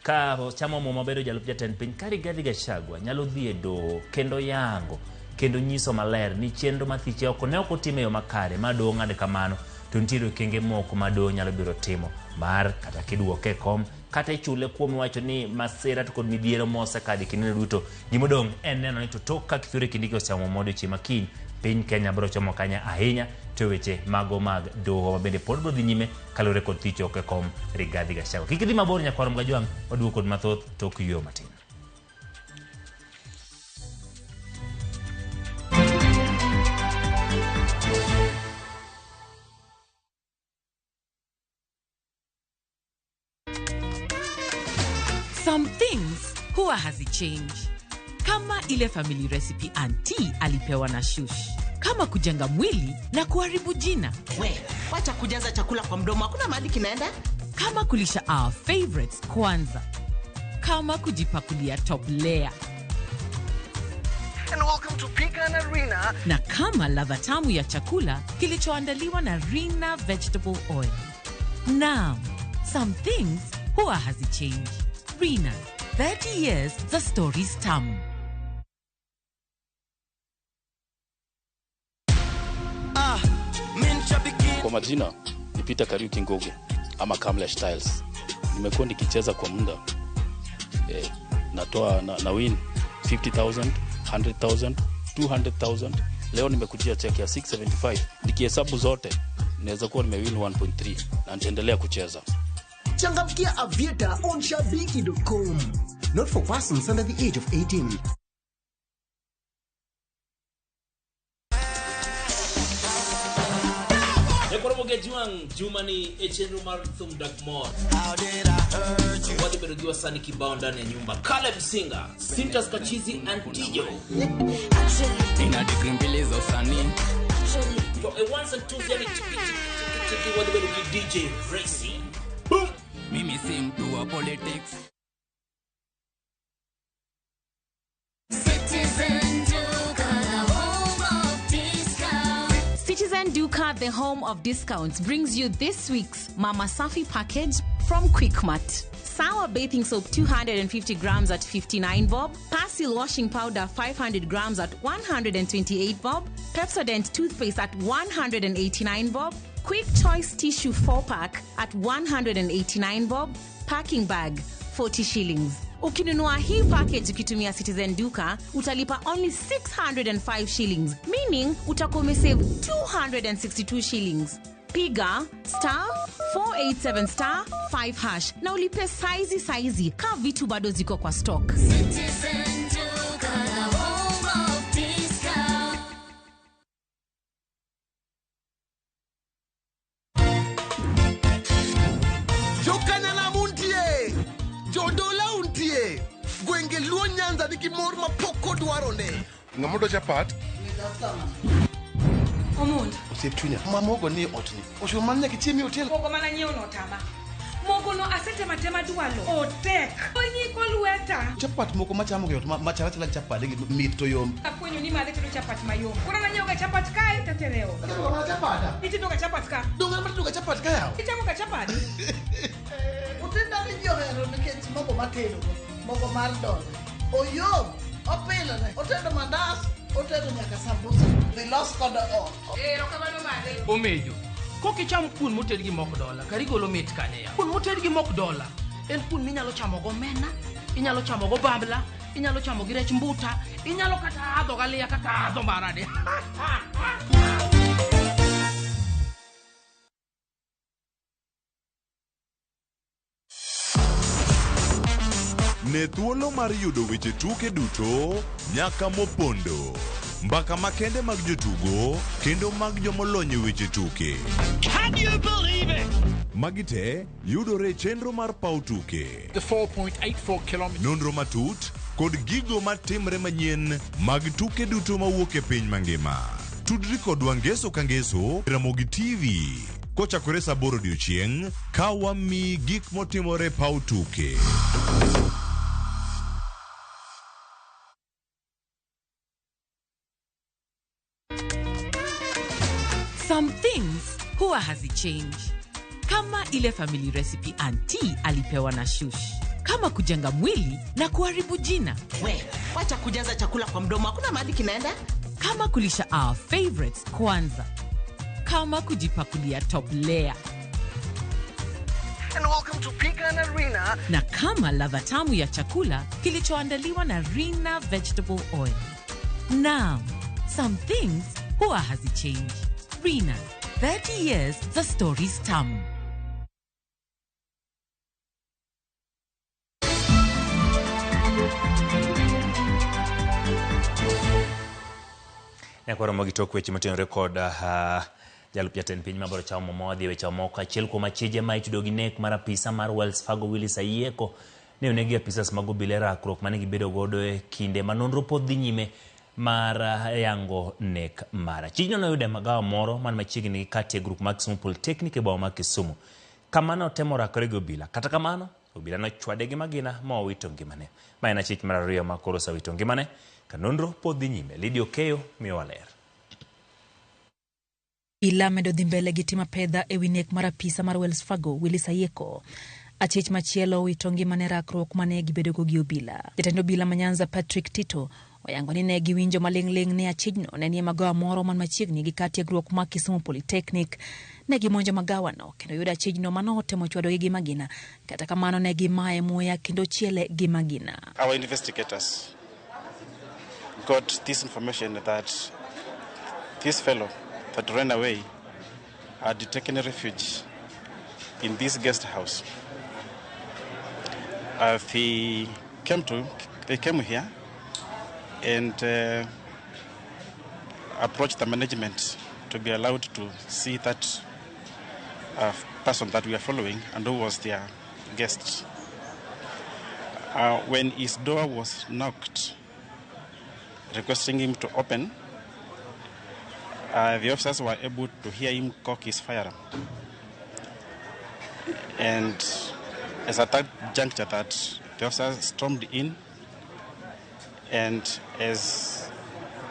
Speaker 1: Ka chamo muma bedo jalup jatend piny, ka Rigathi Gachagua nyalo dhi e doho kendo yango kendo nyiso maler ni chenro mathiche oko ne ok otim e yo makare ma doho ng'ad kamano, to nitiere okenge moko ma doho nyalo biro timo mar kata kiduoke e kom kata ichule kuom wacho ni masira to kod midhiero mosekadho e kindeno duto. Gimodong' en neno ni to tok ka Kithure Kindiki osechamo muma odiochieng' makiny, piny Kenya biro chomo kanya ahinya to weche mago mag doho ma bende pod biro dhi nyime kaluwore kod thich oko e kom Rigathi Gachagua. Kik idhi mabor nyakwar Mgajwang', waduogo kod mathoth tok yueyo matin.
Speaker 17: Some things huwa hazichange, kama ile family recipe auntie alipewa na shush, kama kujenga mwili na kuharibu jina.
Speaker 18: We, wacha kujaza chakula kwa mdomo, hakuna mahali kinaenda.
Speaker 17: Kama kulisha our favorites kwanza, kama kujipakulia top layer.
Speaker 19: And welcome to Pecan Arena.
Speaker 17: Na kama ladha tamu ya chakula kilichoandaliwa na Rina Vegetable Oil. Naam, some things huwa hazichange. Rina, 30 years za stories tamu.
Speaker 20: Kwa majina ni Peter Kariuki Ngugi ama Kamlesh Styles. Nimekuwa nikicheza kwa muda. Natoa na win 50,000, 100,000, 200,000. Leo nimekujia check ya 675. Nikihesabu zote naweza kuwa nimewin 1.3 na nitaendelea kucheza.
Speaker 19: Changamkia Aviator on shabiki.com. Not for persons under the age of 18.
Speaker 21: Nyakwar Jumani e chenro mar thum dak mor. Wadhi bedo gi wasanii kibao ndani ya nyumba. Caleb Singa, Sintas Kachizi and Tijo.
Speaker 22: Nina degree mbili za usanii.
Speaker 21: To a ones and twos yani chiki chiki chiki chiki wadhi bedo gi DJ Racy. Boom!
Speaker 22: Mimi si mtu wa politics.
Speaker 23: Citizen Duka, the home of discounts.
Speaker 24: Citizen Duka, the home of discounts, brings you this week's Mama Safi package from Quickmart. Sour bathing soap 250 grams at 59 bob, Persil washing powder 500 grams at 128 bob, Pepsodent toothpaste at 189 bob, Quick Choice tissue 4-pack at 189 bob, packing bag 40 shillings. Ukinunua hii package ukitumia Citizen Duka, utalipa only 605 shillings, meaning utakuwa umesave 262 shillings. Piga star 487 star 5 hash na ulipe saizi saizi ka vitu bado ziko kwa stock.
Speaker 23: Citizen Duka, the home of discount.
Speaker 19: Jokanyana muntie, jodola untie, gwenge Luo Nyanza nigi mor mapok odwarone.
Speaker 25: Ng'amodo chapat?
Speaker 26: Omondo.
Speaker 25: Osiep chunya, ma mogo ni otni. Osho man nyaka ichiem e hotel.
Speaker 26: Mogo mana nyiewo no otama. Mogo no asetema tema dwalo. Otek. Onyiko lweta.
Speaker 25: Chapat moko machamo e ot ma chalo chala chapat gi mit to yom.
Speaker 26: Afwenyo ni madhe tedo chapat mayom. Koro nanyiewo ga chapat kae tatere ot.
Speaker 25: Atedo mana chapat.
Speaker 26: Itedo ga chapat ka.
Speaker 25: Donge an matedo ga chapat ka yawa?
Speaker 26: Ichamo ga chapat.
Speaker 27: Utinda ni ji ohero nikech mogo matedo go. Mogo mar dola. Oyom, opilore, otedo mandas, otedo nyaka sambusa. Dhi los kode ot.
Speaker 26: Erokamano madhe.
Speaker 28: Omejo, kok icham kuon moted gi mok dola, kar igolo mit kanye yawa. Kuon moted gi mok dola en kuon minyalo chamo go omena, inyalo chamo go bambla, inyalo chamo gi rech mbuta, inyalo kata adho galiya kaka adho marade.
Speaker 29: Ne thuolo mar yudo weche tuke duto nyaka mopondo.
Speaker 2: Mbaka makende mag jotugo kendo mag jomolony e weche tuke.
Speaker 3: Can you believe it?
Speaker 2: Magi te yudore e chenro mar paw tuke.
Speaker 3: The 4.84 kilometers.
Speaker 2: Nonro matut kod gigo matimre manyien mag tuke duto mawuok e piny mangima. Tudri kodwa ngeso ka ngeso e Ramogi TV kochakore saa 8 odiochieng' ka wamiyi gik motimore e paw tuke.
Speaker 17: Some things huwa hazichange, kama ile family recipe auntie alipewa na shush, kama kujenga mwili na kuharibu jina.
Speaker 18: We, wacha kujaza chakula kwa mdomo, hakuna mahali kinaenda.
Speaker 17: Kama kulisha our favorites kwanza, kama kujipakulia top layer.
Speaker 19: And welcome to Pecan Arena.
Speaker 17: Na kama ladha tamu ya chakula kilichoandaliwa na Rina Vegetable Oil. Naam, some things huwa hazichange. Rina, 30 years za stories tamu.
Speaker 1: Nyakwaro gi tok weche motenore kod jalup jatend piny mabiro chamo modhi e weche mamoko. Achiel kuom achije ma itudo gi nek mar apisa mar Wells Fargo Willis Ayieko ne onegi apisas mag obila e rakruok mane gibedo godo e kinde ma nonro pod dhi nyime mar yango nek mare. Achijno noyudo e magawa moro man machiegni gi kar tiegruok mar Kisumu Polytechnic e boma ma Kisumu, kama notemo rakore gi obila. Kata kamano, obila nochwade gi magina ma owito ngimane. Ma en achich mar ariyo ma koro osewito ngimane ka nonro pod dhi nyime. Lydia Okeyo miyowa ler.
Speaker 5: Obila medo dhi mbele gi timo apedha ewi nek mar apisa mar Wells Fargo Willis Ayieko. Achich machielo owito ngimane e rakruok mane gibedogo gi obila. Jatend obila ma Nyanza Patrick Tito oyango ni ne giwinjo maling'ling' ni achijno ne nie magawa moro man machiegni gi kar tiegruok ma Kisumu Polytechnic. Ne gimonjo magawano kendo yudo achijno manotemo chwadogi gi magina. Kata kamano ne gimaye muya kendo chiele gi magina.
Speaker 6: Our investigators got this information that this fellow that ran away had taken refuge in this guest house. They came here and approached the management to be allowed to see that person that we are following and who was their guest. When his door was knocked, requesting him to open, the officers were able to hear him cock his firearm. And as at that juncture that the officers stormed in, and as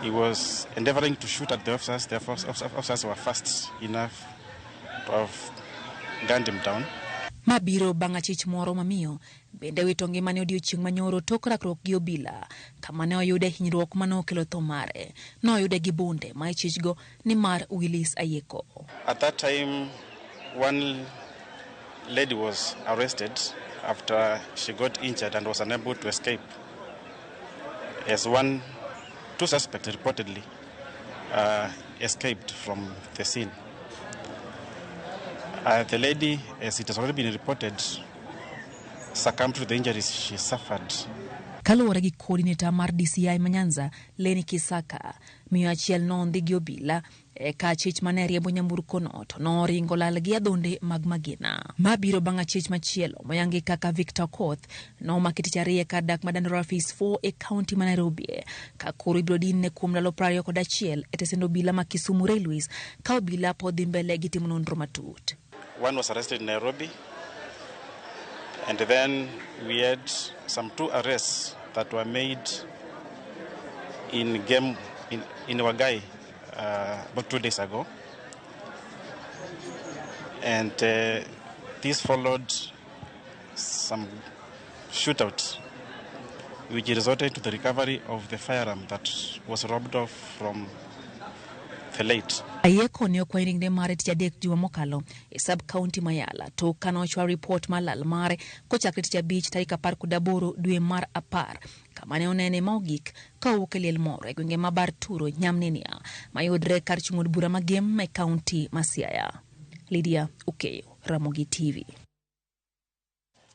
Speaker 6: he was endeavoring to shoot at the officers were fast enough to have gunned him down.
Speaker 5: Ma biro bang' achich moro mamiyo bende wito ngimane odiochieng' manyoro tok rakruok gi obila kama ne oyude hinyruok manokelo tho mare. Noyude gi bunde ma ichichgo ni mar Willis Ayieko.
Speaker 6: At that time, one lady was arrested after she got injured and was unable to escape. As two suspects reportedly escaped from the scene. The lady, as it has already been reported, succumbed to the injuries she suffered.
Speaker 5: Kaluwore gi coordinator mar DCI ma Nyanza, Lenny Kisaka, miyo achiel nondhi gi obila eka achich mane riembo nyamburkono to noringo lal gi adhonde mag magina. Ma biro bang' achich machielo moyangi kaka Victor Okoth nomaki tich ariyo e kar dak ma Dandora Phase 4 e kaunti ma Nairobi, ka koro ibiro dinne kuom ndalo 21 e tesend obila ma Kisumu Railways ka obila pod dhi mbele gi timo nonro matut.
Speaker 6: One was arrested in Nairobi, and then we had some 2 arrests that were made in game in Wagai about 2 days ago, and this followed some shootout which resulted to the recovery of the firearm that was robbed off from the late.
Speaker 5: Ayieko ne okwayo ringre mare tich adek juma mokalo e sub county ma Yala tok kane ochwal ripot mar lal mare kochakre tich abich tarik 18 dwe mar 10 kama ne onene ma ogik ka owuok e liel moro e gwenge ma Barturo Nyamnenia mayudre kar chung' od bura ma Gem e kaunti ma Siaya. Lydia Okeyo, Ramogi TV.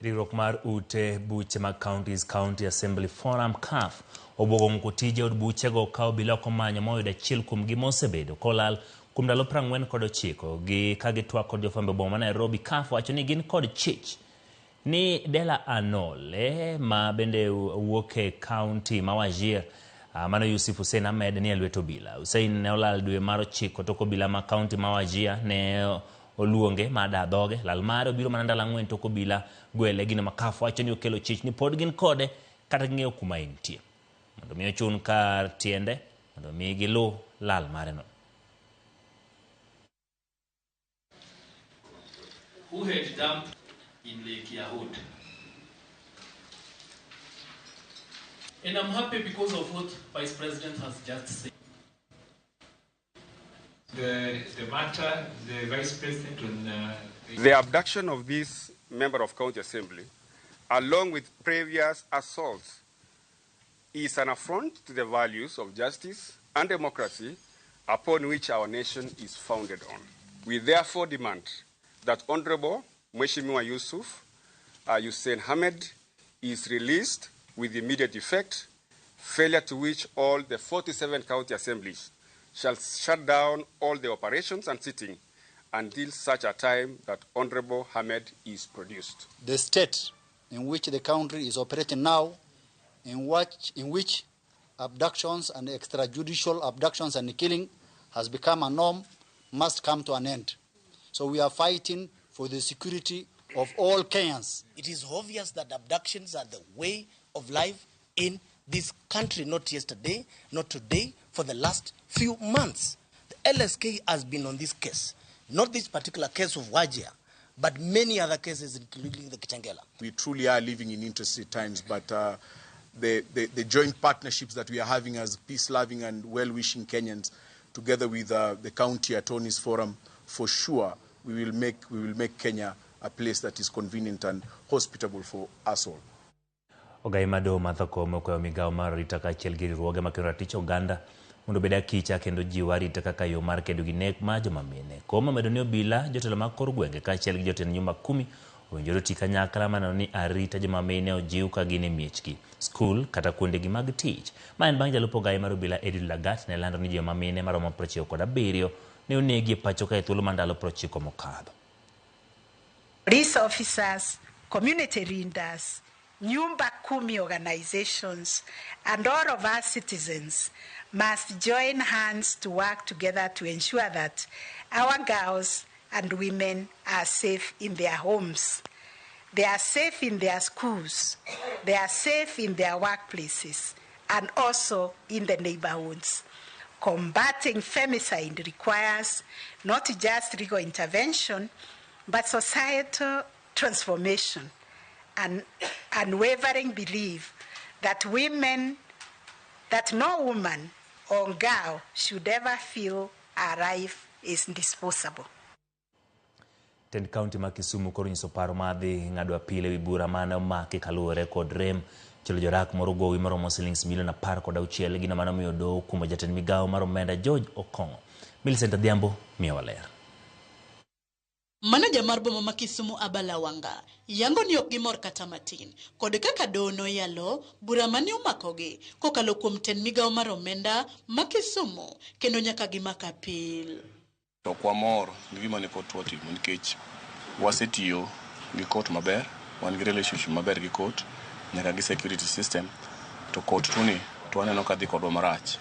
Speaker 1: Riwruok mar ute buche mag Counties County Assembly Forum CAF obwogo ng'uko tije od buchego ka obila ok omanyo ma oyudo achiel kuomgi mosebedo kolal kuom ndalo 49 gi ka gitwak kod jofwambo e boma ma Nairobi. CAF wacho ni gin kod chich ni Dela Anole ma bende wuok e kaunti ma Wajir mano Yusuf Hussein Ahmed ni e lwet obila. Hussein ne olal dwe mar 9 tok obila ma kaunti ma Wajir ne oluonge ma da dhoge. Lal mare obiro mana ndalo 4 tok obila gwele. Gino ma CAF wacho ni okelo chich ni pod gin kode kata ging'eyo kuma entie mondo mi ochun kar tiende mondo mi giluw lal mare no.
Speaker 4: Who had dumped in Lake Yahud. And I'm happy because of what Vice President has just said.
Speaker 7: The matter, the Vice President on...
Speaker 8: The abduction of this member of County Assembly, along with previous assaults, is an affront to the values of justice and democracy upon which our nation is founded on. We therefore demand that Honorable Mheshimiwa Yusuf Hussein Ahmed is released with immediate effect, failure to which all the 47 county assemblies shall shut down all the operations and sitting until such a time that Honorable Ahmed is produced.
Speaker 9: The state in which the country is operating now, in which abductions and extrajudicial abductions and killing has become a norm, must come to an end. So we are fighting for the security of all Kenyans.
Speaker 10: It is obvious that abductions are the way of life in this country, not yesterday, not today, for the last few months. The LSK has been on this case, not this particular case of Wajir, but many other cases, including the Kitengela.
Speaker 13: We truly are living in interesting times, but the joint partnerships that we are having as peace-loving and well-wishing Kenyans, together with the County Attorneys Forum, for sure we will make Kenya a place that is convenient and hospitable for us all.
Speaker 1: Ogai madoho Martha Koome okwayo migawo mar arita kaachiel gi riwruoge makelo ratich oganda mondo obed akicha kendo jiw arita kaka yo mar kedo gi nek mar joma mine. Koome omedo ni obila, jotelo mag kor gwenge kaachiel gi jotend nyumba kumi owinjore oti kanyakla maneno ni arita joma mine ojiw ka gin e miechgi, skul kata kuondegi mag tich. Ma en bang' jalup ogai mar obila Edwin Lagat ne lando ni joma mine maromo 97 ne onegi e pacho ka e thuolo mar ndalo 90 mokadho.
Speaker 14: Police officers, community leaders, Nyumba Kumi organizations, and all of us citizens must join hands to work together to ensure that our girls and women are safe in their homes. They are safe in their schools. They are safe in their workplaces and also in the neighborhoods. Combating femicide requires not just legal intervention, but societal transformation and unwavering belief that women, that no woman or girl should ever feel her life is disposable.
Speaker 1: Tend kaunti ma Kisumu koro nyiso paro mar dhi ng'ado apil ewi bura mane omaki kaluwore kod rem chulo jodak moro gowi maromo silings milion 16 gino mane omiyo doho okumo jatend migawo mar omenda George Okong'o. Millicent Adhiambo miyowa ler.
Speaker 15: Manaja mar boma ma Kisumu Abala Wanga yango ni ok gimor kata matin kod kaka doho noyalo bura mane omakogi kokalo kuom tend migawo mar omenda ma Kisumu kendo nyaka gimak apil.
Speaker 29: To ok wamor gi gima ne kot otimo nikech wasetiyo gi kot maber, wan gi relationship maber gi kot nyaka gi security system, to kot tuni to waneno ka dhi kodwa marach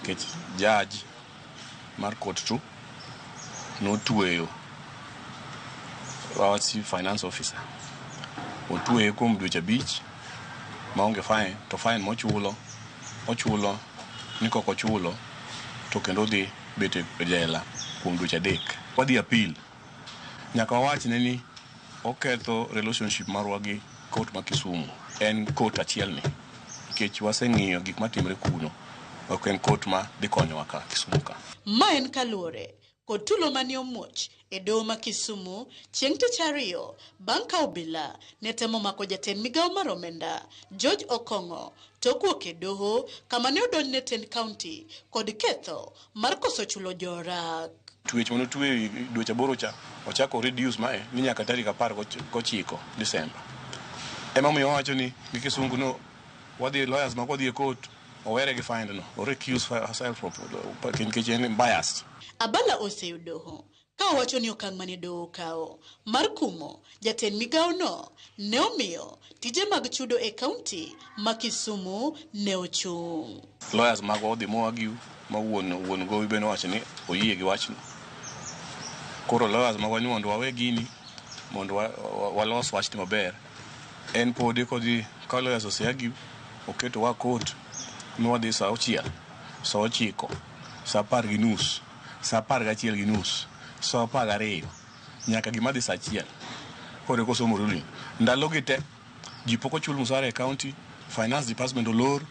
Speaker 29: nikech judge mar kot tu notweyo our chief finance officer otweye kuom dweche 5 maonge fine, to fine mochulo ochulo ni kok ochulo to kendo dhi bet e jela kuom dweche 3. Wadhi appeal nyaka wawachne ni oketho relationship marwa gi kot ma Kisumu. En kot achiel ni nikech waseng'iyo gik matimre kuno, ok en kot ma dhi konyowa ka Kisumu ka.
Speaker 15: Ma en kaluwore kod tulo mane omuoch e doho ma Kisumu chieng' tich ariyo bang' ka obila ne temo mako jatend migawo mar omenda George Okong'o tok wuok e doho kama ne odonjne tend kaunti kod ketho mar koso chulo jorak.
Speaker 29: Twech mane otweyo dweche 8 cha ochako reduce mae ni nyaka tarik 19 Desemba. Emomiyo wawacho ni gi kisungu no wadhi lawyers ma kodhi e court owere gi find no o recuse herself from nikech en biased.
Speaker 15: Abala oseyo doho ka owacho ni okang' mane doho okawo mar kumo jatend migawono ne omiyo tije mag chudo e kaunti ma Kisumu ne ochung'.
Speaker 29: Lawyers magwa odhi mo argue ma wuon gowi be nowacho ni oyie gi wachno. Koro lawyers magwa ni mondo wawe gini mondo walos wachni maber. En podi kodhi ka lawyers ose argue oketo wa court nwadhi saa 6, saa 9, saa 10:30, saa 11:30, saa 12 nyaka gima dhi saa 1. Koro eko somo ruling. Ndalogi te ji pok ochul msara e county, finance department olor,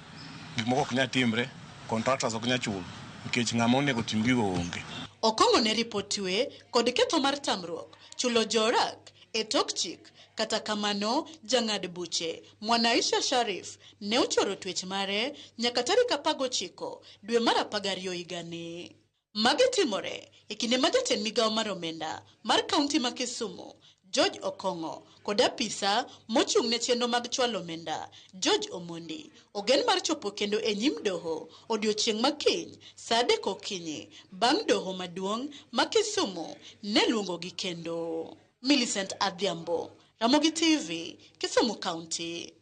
Speaker 29: gik moko ok nyal timre, contractors ok nyal chul nikech ng'ama onego tim gigo onge.
Speaker 15: Okong'o ne ripotwe kod ketho mar tamruok chulo jorak e tok chik. Kata kamano, jang'ad buche Mwanaisha Sharif ne ochoro twech mare nyaka tarik 19 dwe mar 12 higani. Magi timore e kinde ma jatend migawo mar omenda mar kaunti ma Kisumu George Okong'o kod apisa mochung' ne chenro mag chwalo omenda George Omondi ogen mar chopo kendo e nyim doho odiochieng' ma kiny saa 3 okinyi bang' doho maduong' ma Kisumu ne luongogi kendo. Millicent Adhiambo, Ramogi TV, Kisumu County.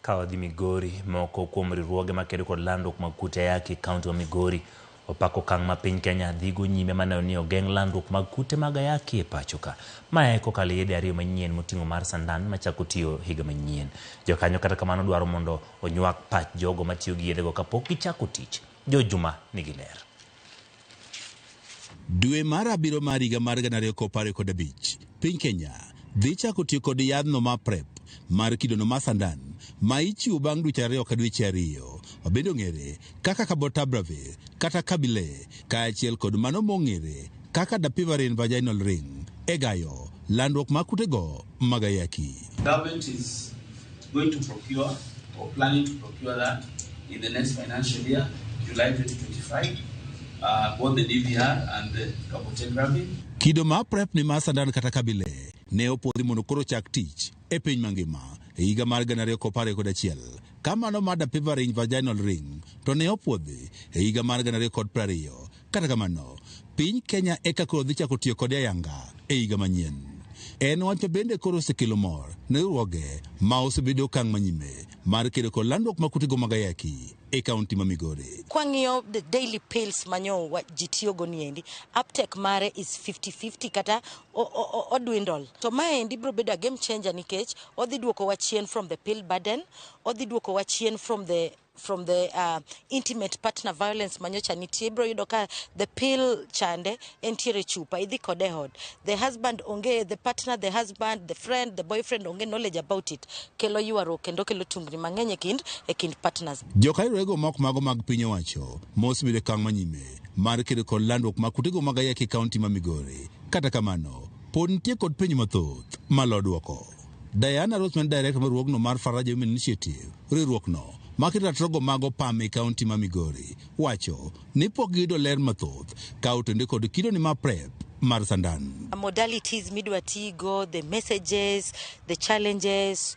Speaker 1: Ka wadhi Migori, moko kuom riwruoge makedo kod landruok mag kute ayaki e kaunti ma Migori opako okang' ma piny Kenya dhigo nyime maneno ni ogeng' landruok mag kute mag ayaki e pacho ka. Mae kokalo e yedhe 2 manyien moting'o mar sandan machako tiyo higa manyien. Jokanyo kata kamano dwaro mondo onywak pach jogo matiyo gi yedhego kapok gichako tich. George Juma nigi ler.
Speaker 11: Dwe mar 7 mar higa mar 2025, piny Kenya dhi chako tiyo kod yadhno mar PrEP mar kidono mar sandan ma ichiwo bang' dweche 2 ka dweche 2, mabende ong'ere kaka Cabotegravir kata Kabile, kaachiel kod mano mong'ere kaka Dapivirine vaginal ring e gayo landruok mar kutego mag ayaki.
Speaker 12: Government is going to procure or planning to procure that in the next financial year, July 2025. Both the DVR and the cabotegravir.
Speaker 11: Kido mar PrEP ni mar sandan kata Kabile ne opuodhi mondo koro chak tich e piny mangima e higa mar 2021. Ka mano mar Dapivirine vaginal ring to ne opuodhi e higa mar 2020. Kata kamano, piny Kenya eka koro dhi chako tiyo kode ayanga e higa manyien. En wach bende koro osekelo mor ne riwruoge ma osebedo okang' manyime mar kedo kod landruok mar kutego mag ayaki e kaunti ma Migori.
Speaker 16: Kwang'iyo the daily pills manyo ji tiyogo niendi, uptake mare is 50-50 kata o dwindle. To maendi biro bedo a game changer nikech odhi duokowa chien from the pill burden, odhi duokowa chien from the intimate partner violence manyocha nitie. Ibiro yudo ka the pill chande entiere chupa, idhi kode e ot. The husband onge, the partner, the husband, the friend, the boyfriend onge knowledge about it. Kelo ywaruok kendo kelo tungni mang'eny e kind partners.
Speaker 11: Jokairego mok mago mag piny owacho mosebedo e okang' manyime mar kedo kod landruok mag kutego mag ayaki e kaunti ma Migori. Kata kamano, pod nitie kod penjo mathoth malo duoko. Diana Rossman, director mar riwruogno mar Faraja Women Initiative, riwruokno maketo ratiro mag opam e kaunti ma Migori, wacho ni pok giyudo ler mathoth ka otende kod kido ni mar PrEP mar sandan.
Speaker 16: Modalities midwa tigo, the messages, the challenges,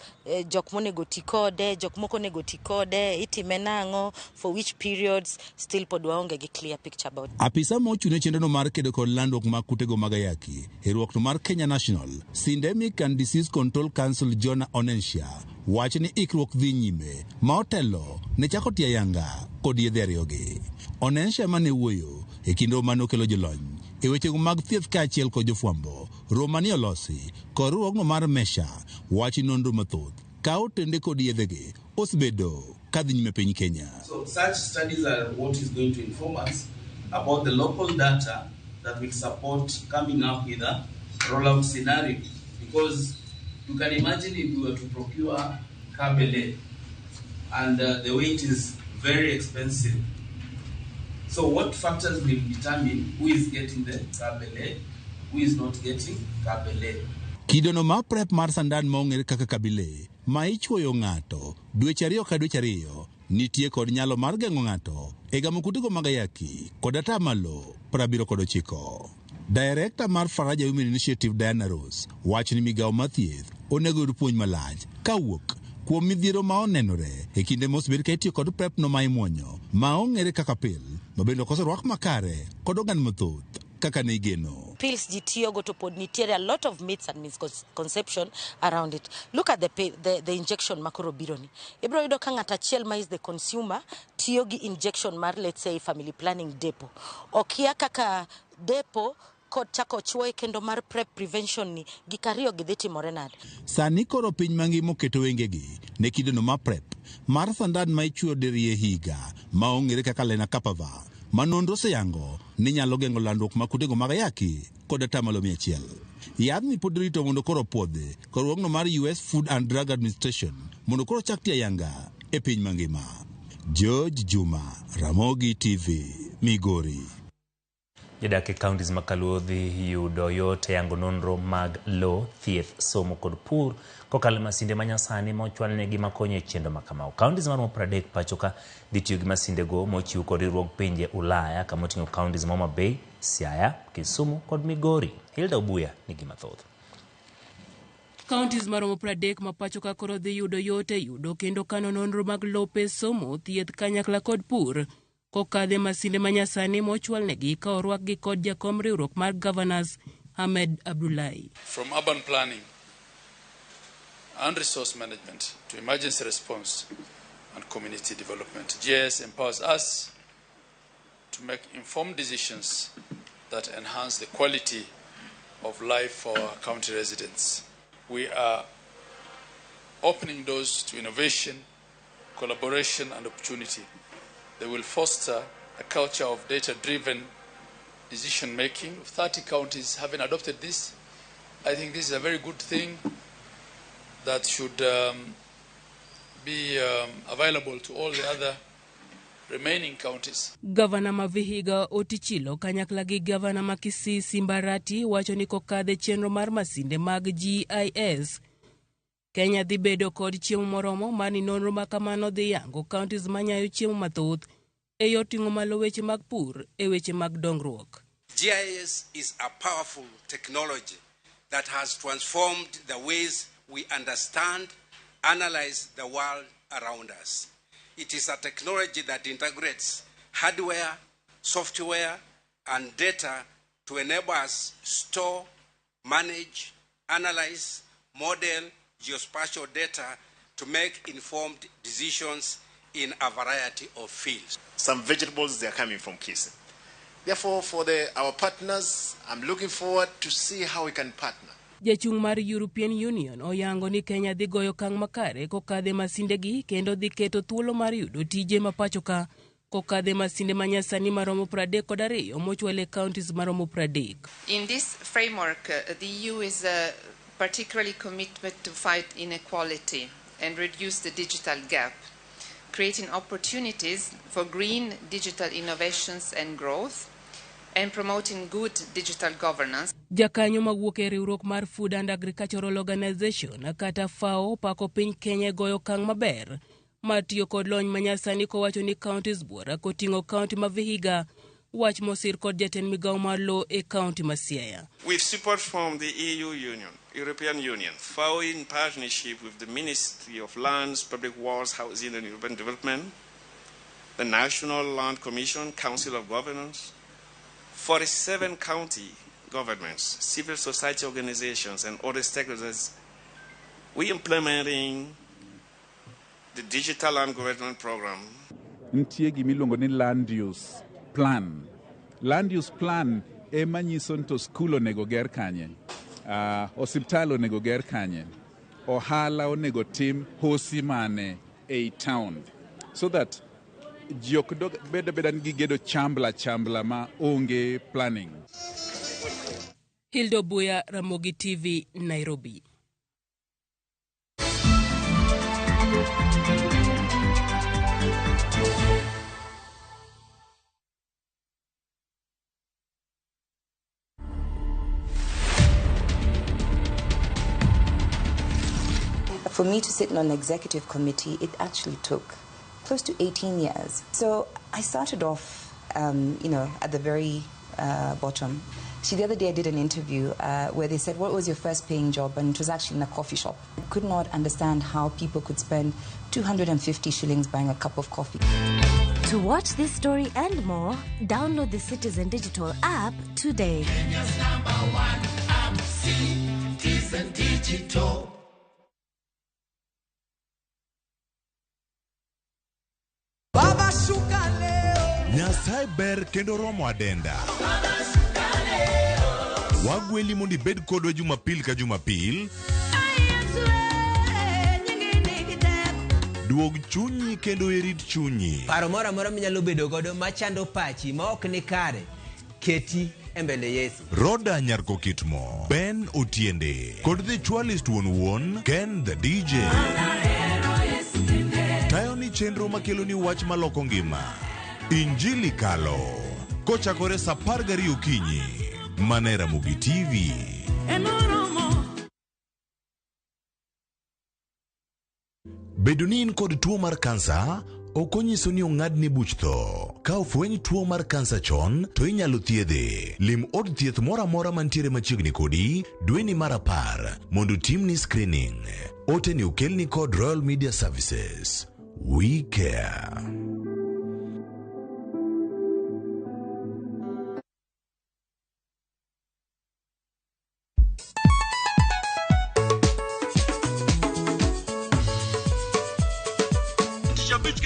Speaker 16: jok monego ti kode, jok moko onego ti kode, itime nang'o, for which periods, still pod waonge gi clear picture about.
Speaker 11: Apisa mochung' ne chenrono mar kedo kod landruok mag kutego mag ayaki e riwruokno mar Kenya National Syndemic and Disease Control Council Jonah Onensia wacho ni ikruok dhi nyime ma otelo ne chako tiyo ayanga kod yedhe ariyogi. Onensia mane wuoyo e kinde romo mane okelo jolony e wechego mag thieth kaachiel kod jofwambo, romo mane olosi kod riwruogno mar MESHA wacho ni nonro mathoth ka otende kod yedhegi osebedo kadhi nyime piny Kenya.
Speaker 12: So such studies are what is going to inform us about the local data that will support coming up with a rollout scenario, because you can imagine if we were to procure Kabele and the way it is very expensive. So what factors will determine who is getting the Kabele, who is not getting Kabele?
Speaker 11: Kidono mar PrEP mar sandan ma ong'ere kaka Kabile ma ichuoyo ng'ato dweche 2 ka dweche 2 nitie kod nyalo mar geng'o ng'ato e gamo kutego mag ayaki kod atamalo 79. Director mar Faraja Women Initiative Diana Rose wacho ni migawo mar thieth onego yud puonj malach kawuok kuom midhiero ma onenore e kinde mosebed ka itiyo kod PrEP no ma imuonyo ma ong'ere kaka pill ma bende ok oserwak makare kod oganda mathoth kaka ne igeno.
Speaker 16: Pills ji tiyogo to pod nitiere a lot of myths and misconception around it. Look at the injection makoro biro ni. Ibiro yudo ka ng'ato achiel ma is the consumer tiyo gi injection mar, let's say, family planning depo. Okia kaka depo kod chako chuoye kendo mar PrEP prevention ni gik ariyo gi dhi timore nade.
Speaker 11: Sani koro piny mangima oketo wengegi ne kidono mar PrEP mar sandan ma ichuoyo diriyo e higa ma ong'ere kaka Lenacapavir ma nonro oseyango ni nyalo geng'o landruok mag kutego mag ayaki kod atamalo 100. Yadhni pod rito mondo koro puodhi kod riwruogno mar US Food and Drug Administration mondo koro chak tiyo ayanga e piny mangima. George Juma, Ramogi TV, Migori.
Speaker 1: Jodak e counties ma Kaluo dhi yudo yot e yango nonro mag lowo, thieth, somo kod pur kokalo e masinde manyasani ma ochwalnegi makonyo e chenro ma kamago. Counties maromo 30 pacho ka dhi tiyo gi masindego mochiw kod riwruog pinje Ulaya kama oting'o counties ma Homa Bay, Siaya, Kisumu kod Migori. Hilda Obuya nigi mathoth.
Speaker 20: Counties maromo 30 ma pacho ka koro dhi yudo yot e yudo kendo kano nonro mag lope, somo, thieth kanyakla kod pur kokadhe masinde manyasani mochwalnegi ka orwakgi kod jakom riwruok mar Governors Ahmed Abdullahi.
Speaker 21: From urban planning and resource management to emergency response and community development, GIS empowers us to make informed decisions that enhance the quality of life for our county residents. We are opening doors to innovation, collaboration, and opportunity. They will foster a culture of data-driven decision-making. 30 counties having adopted this, I think this is a very good thing that should be available to all the other remaining counties.
Speaker 20: Gavana ma Vihiga Otichilo kanyakla gi gavana ma Kisii Simbarati wacho ni kokadhe chenro mar masinde mag GIS, Kenya dhi bedo kod chiemo moromo mani nonro ma kamano dhi yango counties manyayo chiemo mathoth e yor ting'o malo weche mag pur e weche mag dongruok.
Speaker 22: GIS is a powerful technology that has transformed the ways we understand, analyze the world around us. It is a technology that integrates hardware, software, and data to enable us store, manage, analyze, model geospatial data to make informed decisions in a variety of fields.
Speaker 23: Some vegetables, they are coming from Kisii. Therefore, for our partners, I'm looking forward to see how we can partner.
Speaker 20: Jachung' mar European Union oyango ni Kenya dhi goyo okang' makare kokadhe masindegi kendo dhi keto thuolo mar yudo tije ma pacho ka kokadhe masinde manyasani maromo 32 mochwal e counties maromo 30.
Speaker 24: In this framework, the EU is particularly committed to fight inequality and reduce the digital gap, creating opportunities for green digital innovations and growth, and promoting good digital governance.
Speaker 20: Jakanyo mawuok e riwruok mar Food and Agricultural Organization kata FAO pako piny Kenya e goyo okang' maber mar tiyo kod lony manyasani kowacho ni counties buora koting'o county ma Vihiga, wach mosir kod jatend migawo mar lowo e county ma Siaya.
Speaker 6: With support from the EU Union, European Union, FAO in partnership with the Ministry of Lands, Public Works, Housing and Urban Development, the National Land Commission, Council of Governors, 47 county governments, civil society organizations, and other stakeholders, we implementing the Digital Land Government Program.
Speaker 25: Nitie gimiluongo ni land use plan. Land use plan ema nyiso ni to skul onego ger kanye, osiptal onego ger kanye, ohala onego tim hosi mane ei town, so that ji ok bed abeda ni gigedo chambla chambla ma onge planning.
Speaker 20: Hilda Obuya, Ramogi TV, Nairobi.
Speaker 26: For me to sit on an executive committee, it actually took close to 18 years. So I started off, at the very bottom. See, the other day I did an interview where they said, what was your first paying job? And it was actually in a coffee shop. I could not understand how people could spend 250 shillings buying a cup of coffee.
Speaker 2: To watch this story and more, download the Citizen Digital app today.
Speaker 3: Kenya's number one app, Citizen Digital.
Speaker 4: Baba shuka leo.
Speaker 5: Nyasaye ber kendo romo adenda.
Speaker 3: Baba shuka leo.
Speaker 5: Wagweli mondo ibed kodwa Jumapil ka Jumapil. Duog chunyi kendo irit chunyi.
Speaker 17: Paro moro amora minyalo bedo godo machando pachi ma ok ni kare, keti e mbele Yesu.
Speaker 5: Roda Nyarko Kitmo, Ben Otiende, kod The Chwalist wuon wuon, Ken the DJ. Tayo ni chenro makelo ni wach maloko ngima. Injili Kalo. Kochakore saa 12 okinyi. Mana e Ramogi TV. Bedo ni in kod tuo mar kansa ok onyiso ni ong'adni buch tho. Ka ofweny tuo mar kansa chon, to inyalo thiedhe. Lim od thieth moro amora mantiere machiegni kodi dweni mar 10 mondo timni screening. Ote ni okelni kod Royal Media Services. We care.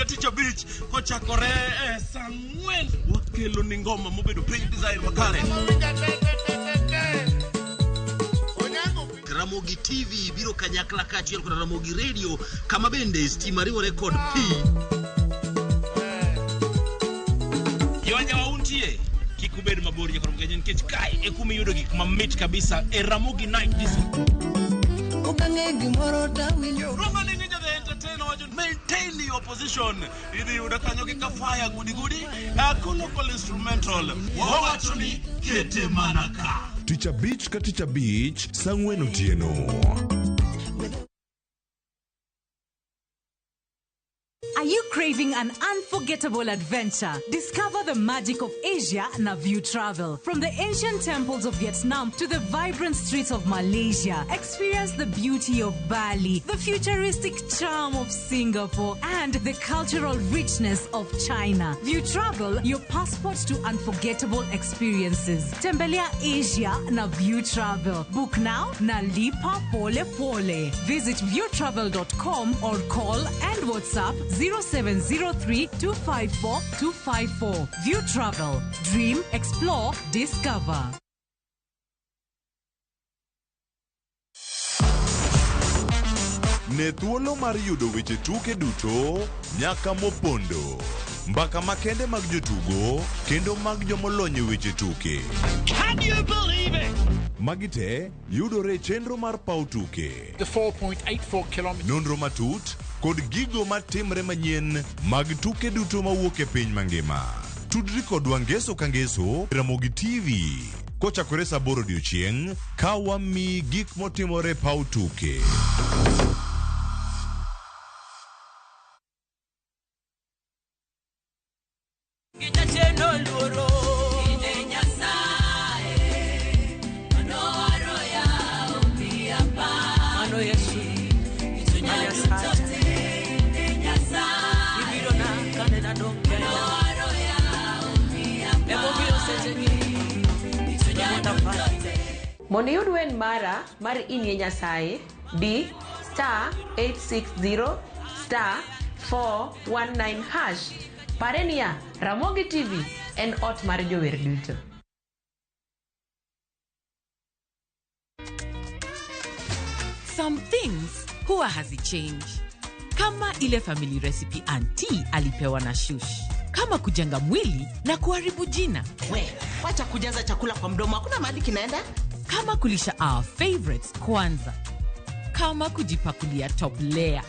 Speaker 18: Tich abich kochakore e saa 4 wakelo ni ngoma mobedo piny desire makare.
Speaker 19: Ramogi TV biro kanyakla kaachiel kod Ramogi Radio kama bende stima riwore kod pi.
Speaker 18: Jowajawa untie kik ubed mabor nyaka Ramogi nikech kae e kuma iyudo gik mamit kabisa e Ramogi Night Disco.
Speaker 4: Okang'e gimoro tawinjo.
Speaker 18: Roma ni Ninja the Entertainer wacho maintain your position. Idhi yudo kanyo gi kafaya gudi gudi local instrumental. Wawacho ni kete mana ka.
Speaker 5: Tich abich ka tich abich saa 4 otieno.
Speaker 27: Are you craving an unforgettable adventure? Discover the magic of Asia na View Travel. From the ancient temples of Vietnam to the vibrant streets of Malaysia, experience the beauty of Bali, the futuristic charm of Singapore, and the cultural richness of China. View Travel, your passport to unforgettable experiences. Tembelea Asia na View Travel. Book now na lipa pole pole. Visit viewtravel.com or call and WhatsApp 0703 254 254. View Travel. Dream, explore, discover.
Speaker 5: Ne thuolo mar yudo weche tuke duto nyaka mopondo. Mbaka makende mag jotugo kendo mag jomolony e weche tuke.
Speaker 18: Can you believe it?
Speaker 5: Magi te yudore e chenro mar paw tuke.
Speaker 7: The 4.84 kilometers.
Speaker 5: Nonro matut kod gigo matimre manyien mag tuke duto mawuok e piny mangima. Tudri kodwa ngeso ka ngeso Ramogi TV kochakore saa 8 odiochieng' ka wamiyi gik motimore paw tuke.
Speaker 28: Mondo iyud wen mara mar Inie Nyasaye, di star 860 star 419 hash. Pare niya, Ramogi TV en ot mar jower duto.
Speaker 30: Some things huwa hazichange. Kama ile family recipe auntie alipewa na shush. Kama kujenga mwili na kuharibu jina.
Speaker 10: We, wacha kujaza chakula kwa mdomo, hakuna mahali kinaenda.
Speaker 30: Kama kulisha our favorites kwanza. Kama kujipakulia top layer.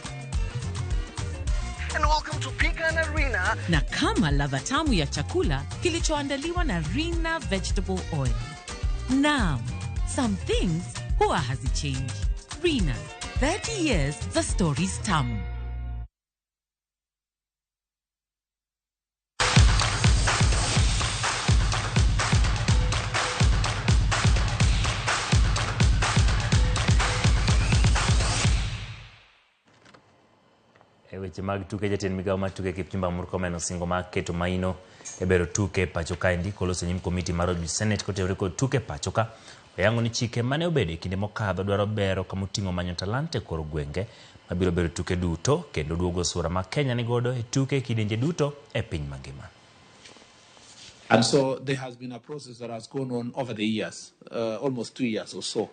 Speaker 31: And welcome to Pecan Arena.
Speaker 30: Na kama ladha tamu ya chakula kilichoandaliwa na Rina Vegetable Oil. Naam, some things huwa hazichange. Rina, 30 years the stories tamu.
Speaker 1: E weche mag tuke, jatend migawo mar tuke Kipchumba Murkomen osingo mar keto maino e bero tuke pacho kaendi koloso e nyim komiti mar od Senate kotenore kod tuke pacho ka. Oyango ni chike mane obedo e kinde mokadho dwaro bero kamoting'o manyo talanta e kor gwenge mabiro bero tuke duto kendo duogo sura ma Kenya nigodo e tuke e kidienje duto e piny mangima.
Speaker 8: And so there has been a process that has gone on over the years, almost 2 years or so,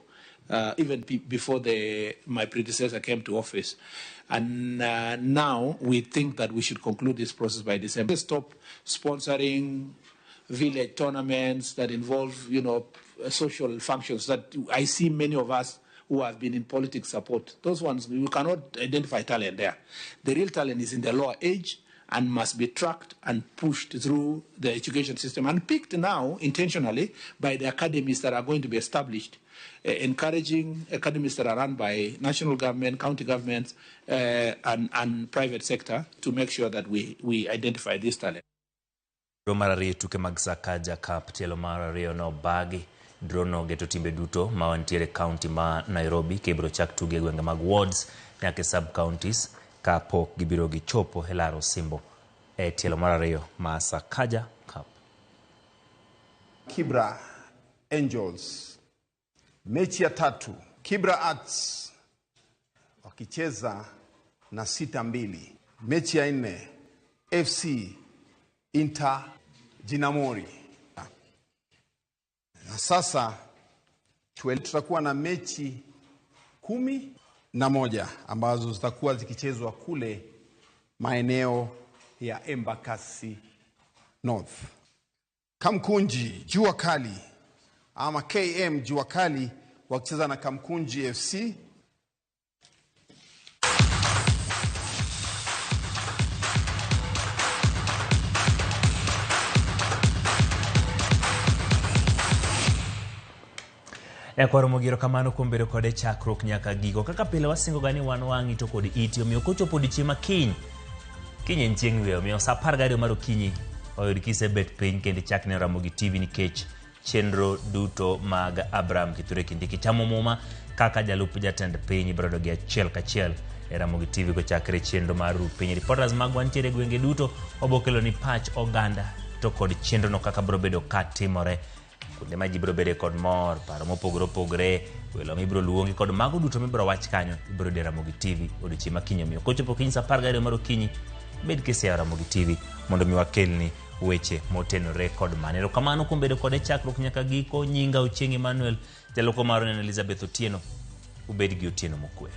Speaker 8: even before my predecessor came to office. And now we think that we should conclude this process by December. Stop sponsoring village tournaments that involve, social functions that I see many of us who have been in politics support. Those ones, you cannot identify talent there. The real talent is in the lower age and must be tracked and pushed through the education system and picked now intentionally by the academies that are going to be established, encouraging academies that are run by national government, county governments, and private sector to make sure that we identify this talent.
Speaker 1: Draw mar ariyo tuke mag Sakaja Cup tielo mar ariyo no bagi draw no geto timbe duto ma wantiere county ma Nairobi kibiro chak tuge gwenge mag wards nyaka sub counties kapok gibiro gichopo e laro osimbo e tielo mar ariyo ma Sakaja Cup.
Speaker 9: Kibra Angels mechi ya tatu, Kibra Arts wakicheza na 6-2. Mechi ya nne FC Inter Jinamori. Na sasa tutakuwa na mechi 11 ambazo zitakuwa zikichezwa kule maeneo ya Embakasi North. Kamkunji Jua Kali ama KM Jua Kali wakicheza na Kamkunji FC.
Speaker 1: Nyakwaro Mogiro kamano kuom bedo kode chakruok nyaka giko. Kaka pile wasingo ga ni wan wang'i to kod iti, omiyo kochopo odiechieng' ma kiny, kiny en chieng' yweyo, omiyo sa 12 mar okinyi oyud kisebet piny kendo ichak neno Ramogi TV nikech chenro duto mag Abraham Kithure Kindiki chamo muma kaka jalup jatend piny ibiro yudo gi achiel kachiel e Ramogi TV kochakre chenro mar Ru Piny. Reporters magwa nitiere e gwenge duto, wabokelo ni pach oganda to kod chenro no kaka biro bedo ka timore. Kuonde ma ji biro bede kod mor, paro mopogore opogore, welo mibiro luongi kod mago duto mibiro wach kanyo, ibiro yudo e Ramogi TV odiechieng' ma kiny. Omiyo kochopo kiny sa 12 mar okinyi, bed kiseyawo Ramogi TV mondo mi wakelni weche motenore kod mano. Erokamano kuom bedo kode chakruok nyaka giko. Nyinga Ochieng' Emmanuel, jaloko mar en Elizabeth Otieno. Ubed gi otieno mokwe.